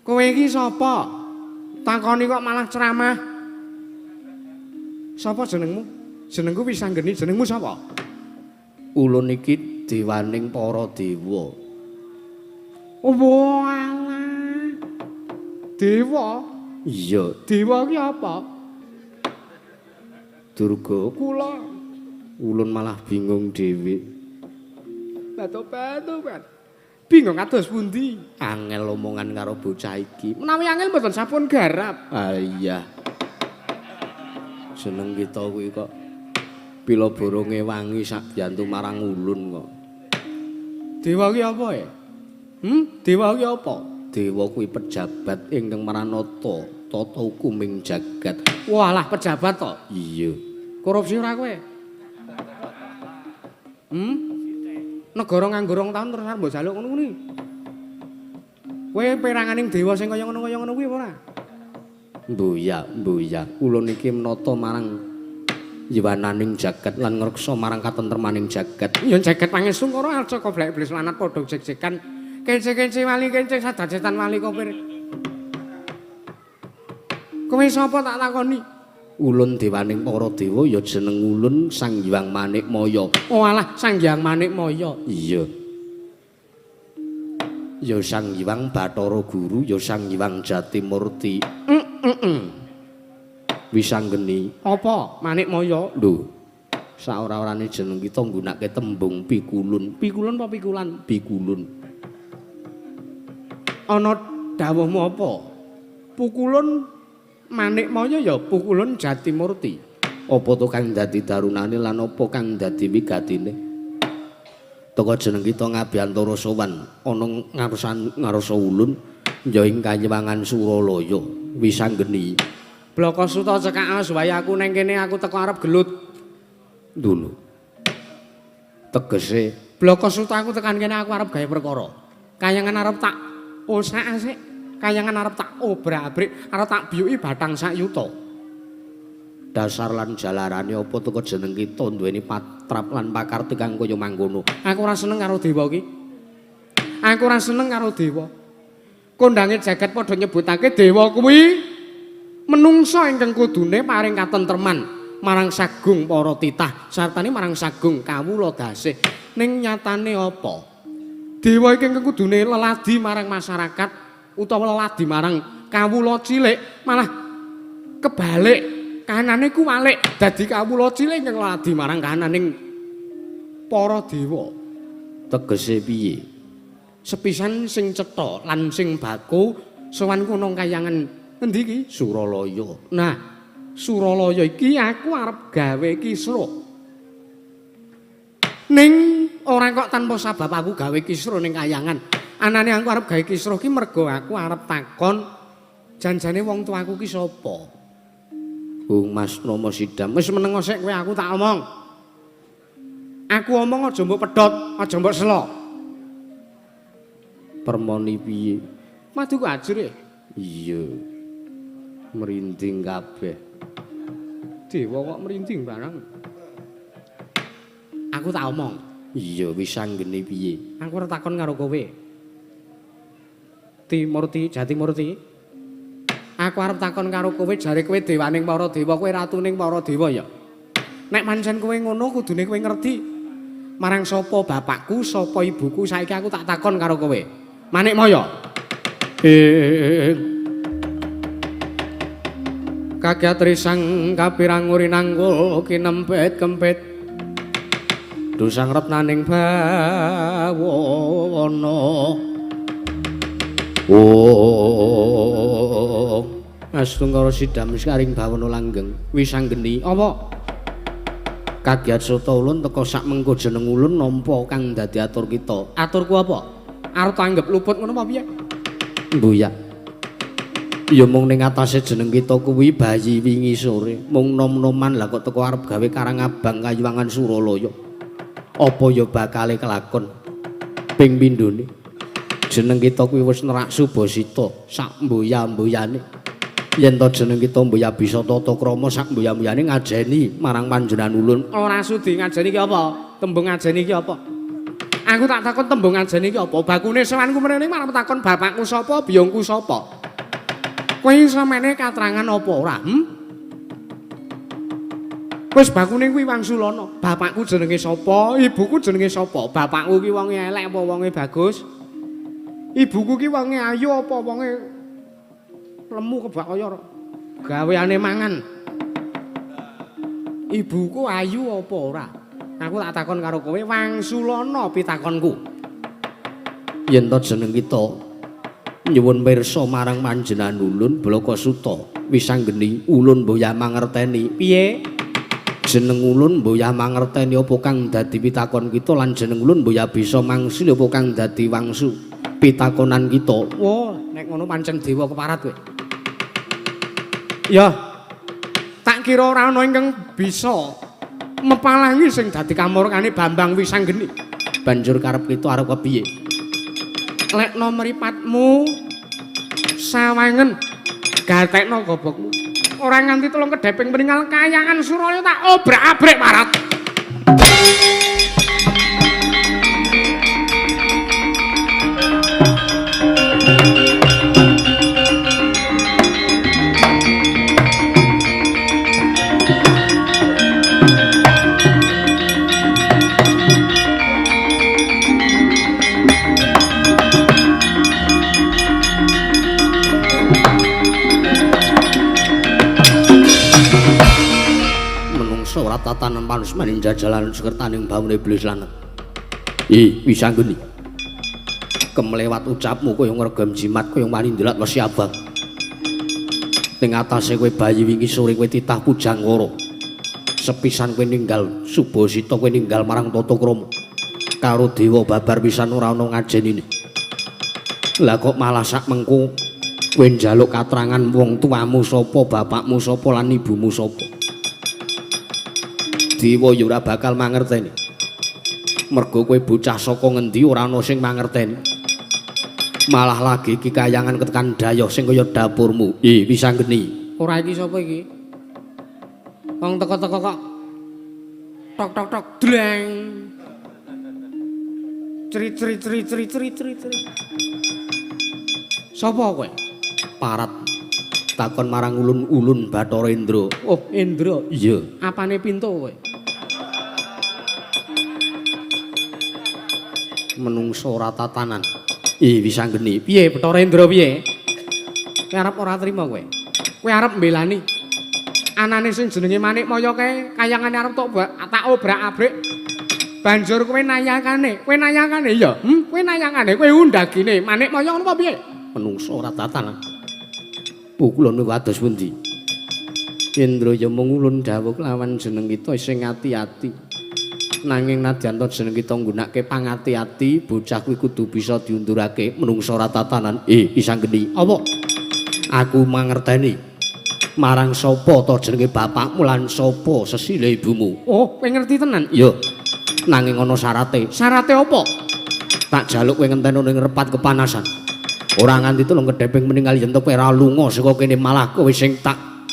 Kowe iki sapa? Takoni kok malah ceramah. Sapa jenengmu? Jenengku Wisanggeni, jenengmu sapa? Ulun iki dewaning para dewa. Oh alah. Dewa? Iya. Dewa ki apa? Durga, kula ulun malah bingung dhewe. Batu-batu, Pak. Bingung kados pundi? Angel omongan karo bocah iki. Menawi angel mboten sampun garap. Ah iya. Jeneng kita kuwi kok pila boronge wangi sak biyantu marang ulun kok. Dewa ki apa ya? Dewa ki apa? Dewa kuwi pejabat ingkang maranata tata hukuming jagat. Walah pejabat to? Iya. Korupsi ora kowe? Negara nganggo 2 tahun terus arep mbok jaluk ngono kuwi. Kowe peranganing dewa sing kaya ngono kaya ngono kuwi apa ora? Mboya, mboya. Ulun iki menata marang yiwananing jagat lan ngreksa marang katentremaning jagat. Ya jagat pangestu karo arca koblek iblis lanat padha jek-jekan. Kence-kence wali kence sadacetan wali kopir. Kowe sapa tak takoni? Ulun dewaning para dewa ya jeneng ulun Sang Hyang Manikmaya. Oh alah, Sang Hyang Manikmaya. Iya. Ya Sang Hyang Bathara Guru, ya Sang Hyang Jatimurti. Wisanggeni. Apa? Manikmaya? Lho. Saora-orane jeneng kita nggunakake tembung pikulun. Pikulun apa pikulan? Pikulun. Ana Dawuhmu apa? Pukulun Manikmaya ya pukulun Jatimurti. Apa to kang dadi darunane lan apa kang dadi wigatine? Teka jeneng kita ngabiyantara sowan ana ngarsan ngarsa ulun ya ing kayiwangan Suralaya Wisanggeni. Blaka Suta cekak wae aku neng kene aku teko arep gelut. Dulu. Tegese Blaka Suta aku tekan kene aku arep gawe perkara. Kayangan arep tak osak-asik, kayangan arep tak obrak-abrik, arep tak biyuki batang sak yuta. Dasar lan jalarane apa teka jeneng kita duweni patrap lan pakarti kang kaya mangkono. Aku ora seneng karo dewa iki. Aku ora seneng karo dewa. Kondange jagat padha nyebutake dewa kuwi menungsa ingkang kudune paring katentreman marang sagung para titah sartane marang sagung kawula dasih. Ning nyatane apa? Dewa iki ingkang kudune leladi marang masyarakat utawa leladi marang kawula cilik malah kebalik. Kahanane ku walik dadi kawula cilik ingkang leladi marang kahananing para dewa. Tegese piye? Sepisan sing cetha lan sing baku sowanku nang kayangan endi iki? Suralaya. Nah, Suralaya iki aku arep gawe kisruh. Ning ora kok tanpa sabab aku gawe kisruh ning kayangan. Anane aku arep gawe kisruh ki mergo aku arep takon janjane wong tuaku ki sapa? Bung Mas Nomo Sidam. Wis meneng sik kowe aku tak omong. Aku omong aja mbok pedhot, aja mbok selo. Permoni piye? Maduku ajur e. Iya. Merinding kabeh. Dewa kok merinding barang. Aku tak omong. Iya, wis anggene piye? Aku ora takon karo kowe. Timurti, Jatimurti. Aku arep takon karo kowe jare kowe dewaning para dewa, kowe ratuning para dewa ya. Nek pancen kowe ngono kudune kowe ngerti marang sapa bapakku, sapa ibuku, saiki aku tak takon karo kowe. Manikmaya. Kagyat risang kapirang urinanggul kinempet kempit. Dosang retnaning bawana. Oh, Astungkara sidam sekaring bawana langgeng Wisanggeni. Apa? Kagiat sota ulun teka sak mengko jeneng ulun nampa kang dadi atur kita. Aturku apa? Arep tanggep luput ngono apa piye? Mbuyak. Ya mung ning atase jeneng kita kuwi bayi wingi sore, mung nom-noman lah kok teko arep gawe karang abang kayuwangan Suralaya. Apa ya bakale kelakon ping pindhone? Jeneng kita kuwi wis nerak subasita sak mboya-mboyane. Yen to jeneng kita mboya bisa tata krama sak mboya-mboyane ngajeni marang panjenengan ulun. Ora sudi ngajeni ki apa? Tembung ngajeni ki apa? Aku tak takon tembung ngajeni ki apa? Bakune sowanku mrene marang takon bapakku sapa, biyungku sapa. Kowe iso mene katrangan apa ora? Wis bakune kuwi wangsulana. Bapakku jenenge sapa? Ibuku jenenge sapa? Bapakku ki wonge elek apa wonge bagus? Ibuku ki wonge ayu apa wonge lemu kebak kaya gaweane mangan. Ibuku ayu apa ora? Aku tak takon karo kowe wangsulana pitakonku. Yen to jeneng kita nyuwun pirsa marang panjenengan ulun Blaka Suta Wisanggeni ulun mboya mangerteni. Piye? Jeneng ulun mboya mangerteni apa kang dadi pitakon kita lan jeneng ulun mboya bisa mangsul apa kang dadi wangsu pitakonan kita. Wah, nek ngono pancen dewa keparat kowe. Ya. Tak kira ora ana ingkang bisa mepalangi sing dadi kamurkane Bambang Wisanggeni. Banjur karep kita arep kepiye? Lekno mripatmu sawangen gatekno gobokmu. Ora nganti telung kedheping pringal kayangan Suralaya tak obrak-abrik parat. Tatanan panusmaning jajalan sekertaning bawune iblis langet. Ih, Wisanggeni. Kemlewat ucapmu kaya ngregem jimat kaya wani ndelat wesi abang. Ning atase kowe bayi wingi sore kowe titah pujangkara. Sepisan kowe ninggal Subasita, kowe ninggal marang tata krama. Karo dewa babar pisan ora ana ngajenine. Lah kok malah sak mengko kowe njaluk katrangan wong tuamu sapa, bapakmu sapa lan ibumu sapa. Dewa ya ora bakal mangerteni. Mergo kowe bocah saka ngendi ora ana sing mangerteni. Malah lagi iki kayangan ketekan dayoh sing kaya dapurmu. Ih, Wisanggeni. Ora iki sapa iki? Wong teko-teko kok tok tok tok dreng. Cri cri cri cri cri cri cri. Sapa kowe? Parat. Takon marang ulun-ulun Bathara Indra. Oh, Indra. Iya. Apane pintu kowe? Menungso ora tatanan. Ih, Wisanggeni. Piye Bathara Indra piye? Kowe arep ora trima kowe? Kowe arep mbelani anane sing jenenge Manikmaya kae kayangane arep tak obrak-abrik. Banjur kowe nayakane, kowe nayakane ya? Kowe nayakane, kowe undagine Manikmaya ngono apa piye? Menungso ora tatanan. Pukulun wados pundi? Indra ya mung ulun dawuh lawan jeneng kita sing ati-ati. Nanging nadyan to jeneng kita nggunakake pangati-ati, bocah kuwi kudu bisa diundurake. Menungso ora tatanan. Wisanggeni. Apa? Aku mangerteni. Marang sapa to jenenge bapakmu lan sapa sesile ibumu? Oh, kowe ngerti tenan? Iya. Nanging ana syarate. Syarate apa? Tak jaluk kowe ngenteni ning repat kepanasan. Ora nganti tulung kedheping meninggal yen to kowe ora lunga saka kene malah kowe sing tak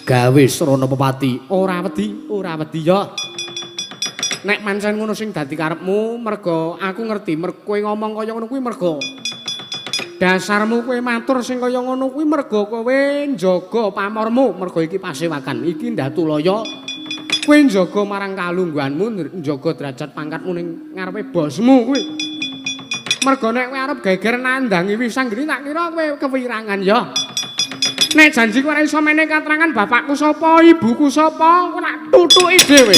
gawe srana pepati. Ora wedi, ora wedi ya. Nek pancen ngono sing dadi karepmu, mergo aku ngerti mergo kowe ngomong kaya ngono kuwi mergo dasarmu kowe matur sing kaya ngono kuwi mergo kowe njaga pamormu, mergo iki pasewakan, iki Ndatulaya. Kowe njaga marang kalungguhanmu, njaga derajat pangkatmu ning ngarepe bosmu kuwi. Mergo nek kowe arep geger nandangi Wisanggeni tak kira kowe kewirangan ya. Nek janji kowe ora iso menehi katrangan bapakku sapa, ibuku sapa, kowe tak tutuki dhewe.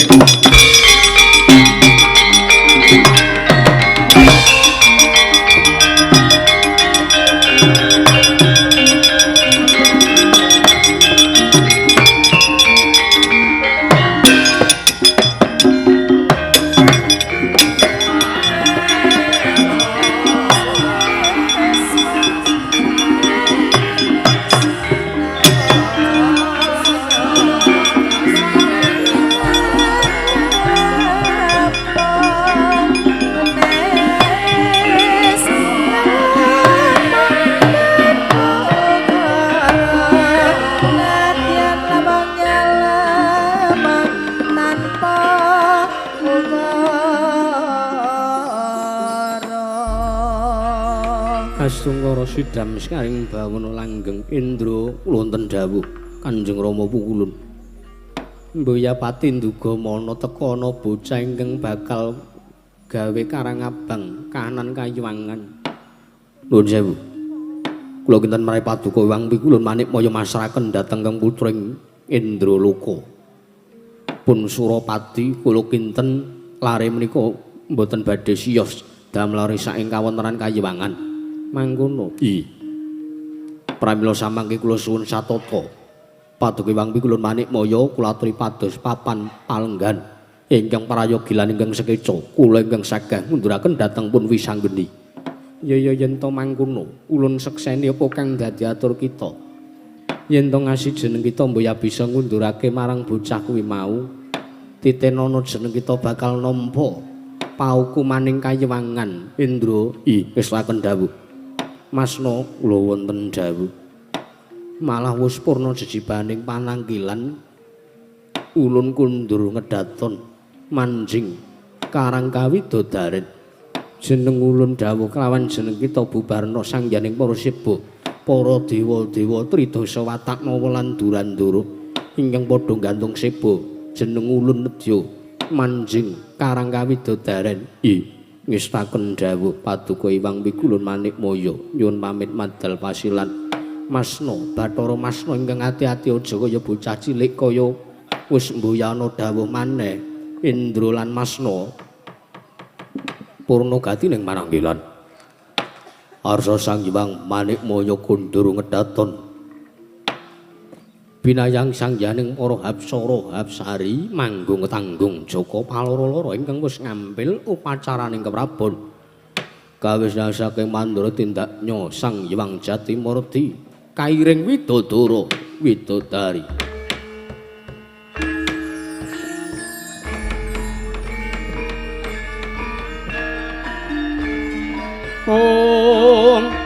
Astungkara sidam sekaring bawana langgeng Indra kula wonten dawuh Kanjeng Rama pukulun. Mboyapati nduga mana teka ana bocah ingkang bakal gawe karang abang kahanan kayuwangan. Nuwun sewu. Kula kinten mraih paduka Hyang Pikulun Manikmaya masraken dhateng kang putring Indraloka. Pun Surapati kula kinten lare menika mboten badhe siyos damel saking kawontenan kayuwangan. Mangkono. I. Pramila samangke kula suwun satata. Paduka Hyang Pikulun Manikmaya kula aturi pados papan palenggan ingkang prayogilan ingkang sekeca kula ingkang sagah ngunduraken dhateng pun Wisanggeni. Ya ya yen to mangkono, ulun sekseni apa kang dadi atur kita. Yen to ngasih jeneng kita mboya bisa ngundurake marang bocah kuwi mau. Titenono jeneng kita bakal nampa paukumaning kayewangan. Indra, i wis laken dawuh. Masna kula wonten dawuh. Malah wis purna jejibaning panangkilan ulun kundur ngedaton manjing karang kawidodaren. Jeneng ulun dawuh kelawan jeneng kita bubarna sangyaning para seba, para dewa-dewa tridasa watak nawa lan durandara ingkang padha gantung seba. Jeneng ulun nedya manjing karang kawidodaren. I ngestaken dawuh paduka Hyang Pikulun Manikmaya nyuwun pamit madal pasilan. Masna Bathara Masna ingkang ati-ati aja kaya bocah cilik kaya wis mboyana dawuh maneh. Indra lan Masna purna gati ning maranggilan. Arsa Sang Hyang Manikmaya kundur ngedaton binayang sangyaning para hapsara hapsari manggung tanggung jaka paloro-loro ingkang wis ngambil upacaraning keprabon. Kawisna saking mandura tindaknya Sang Hyang Jatimurti kairing widodara widodari. Om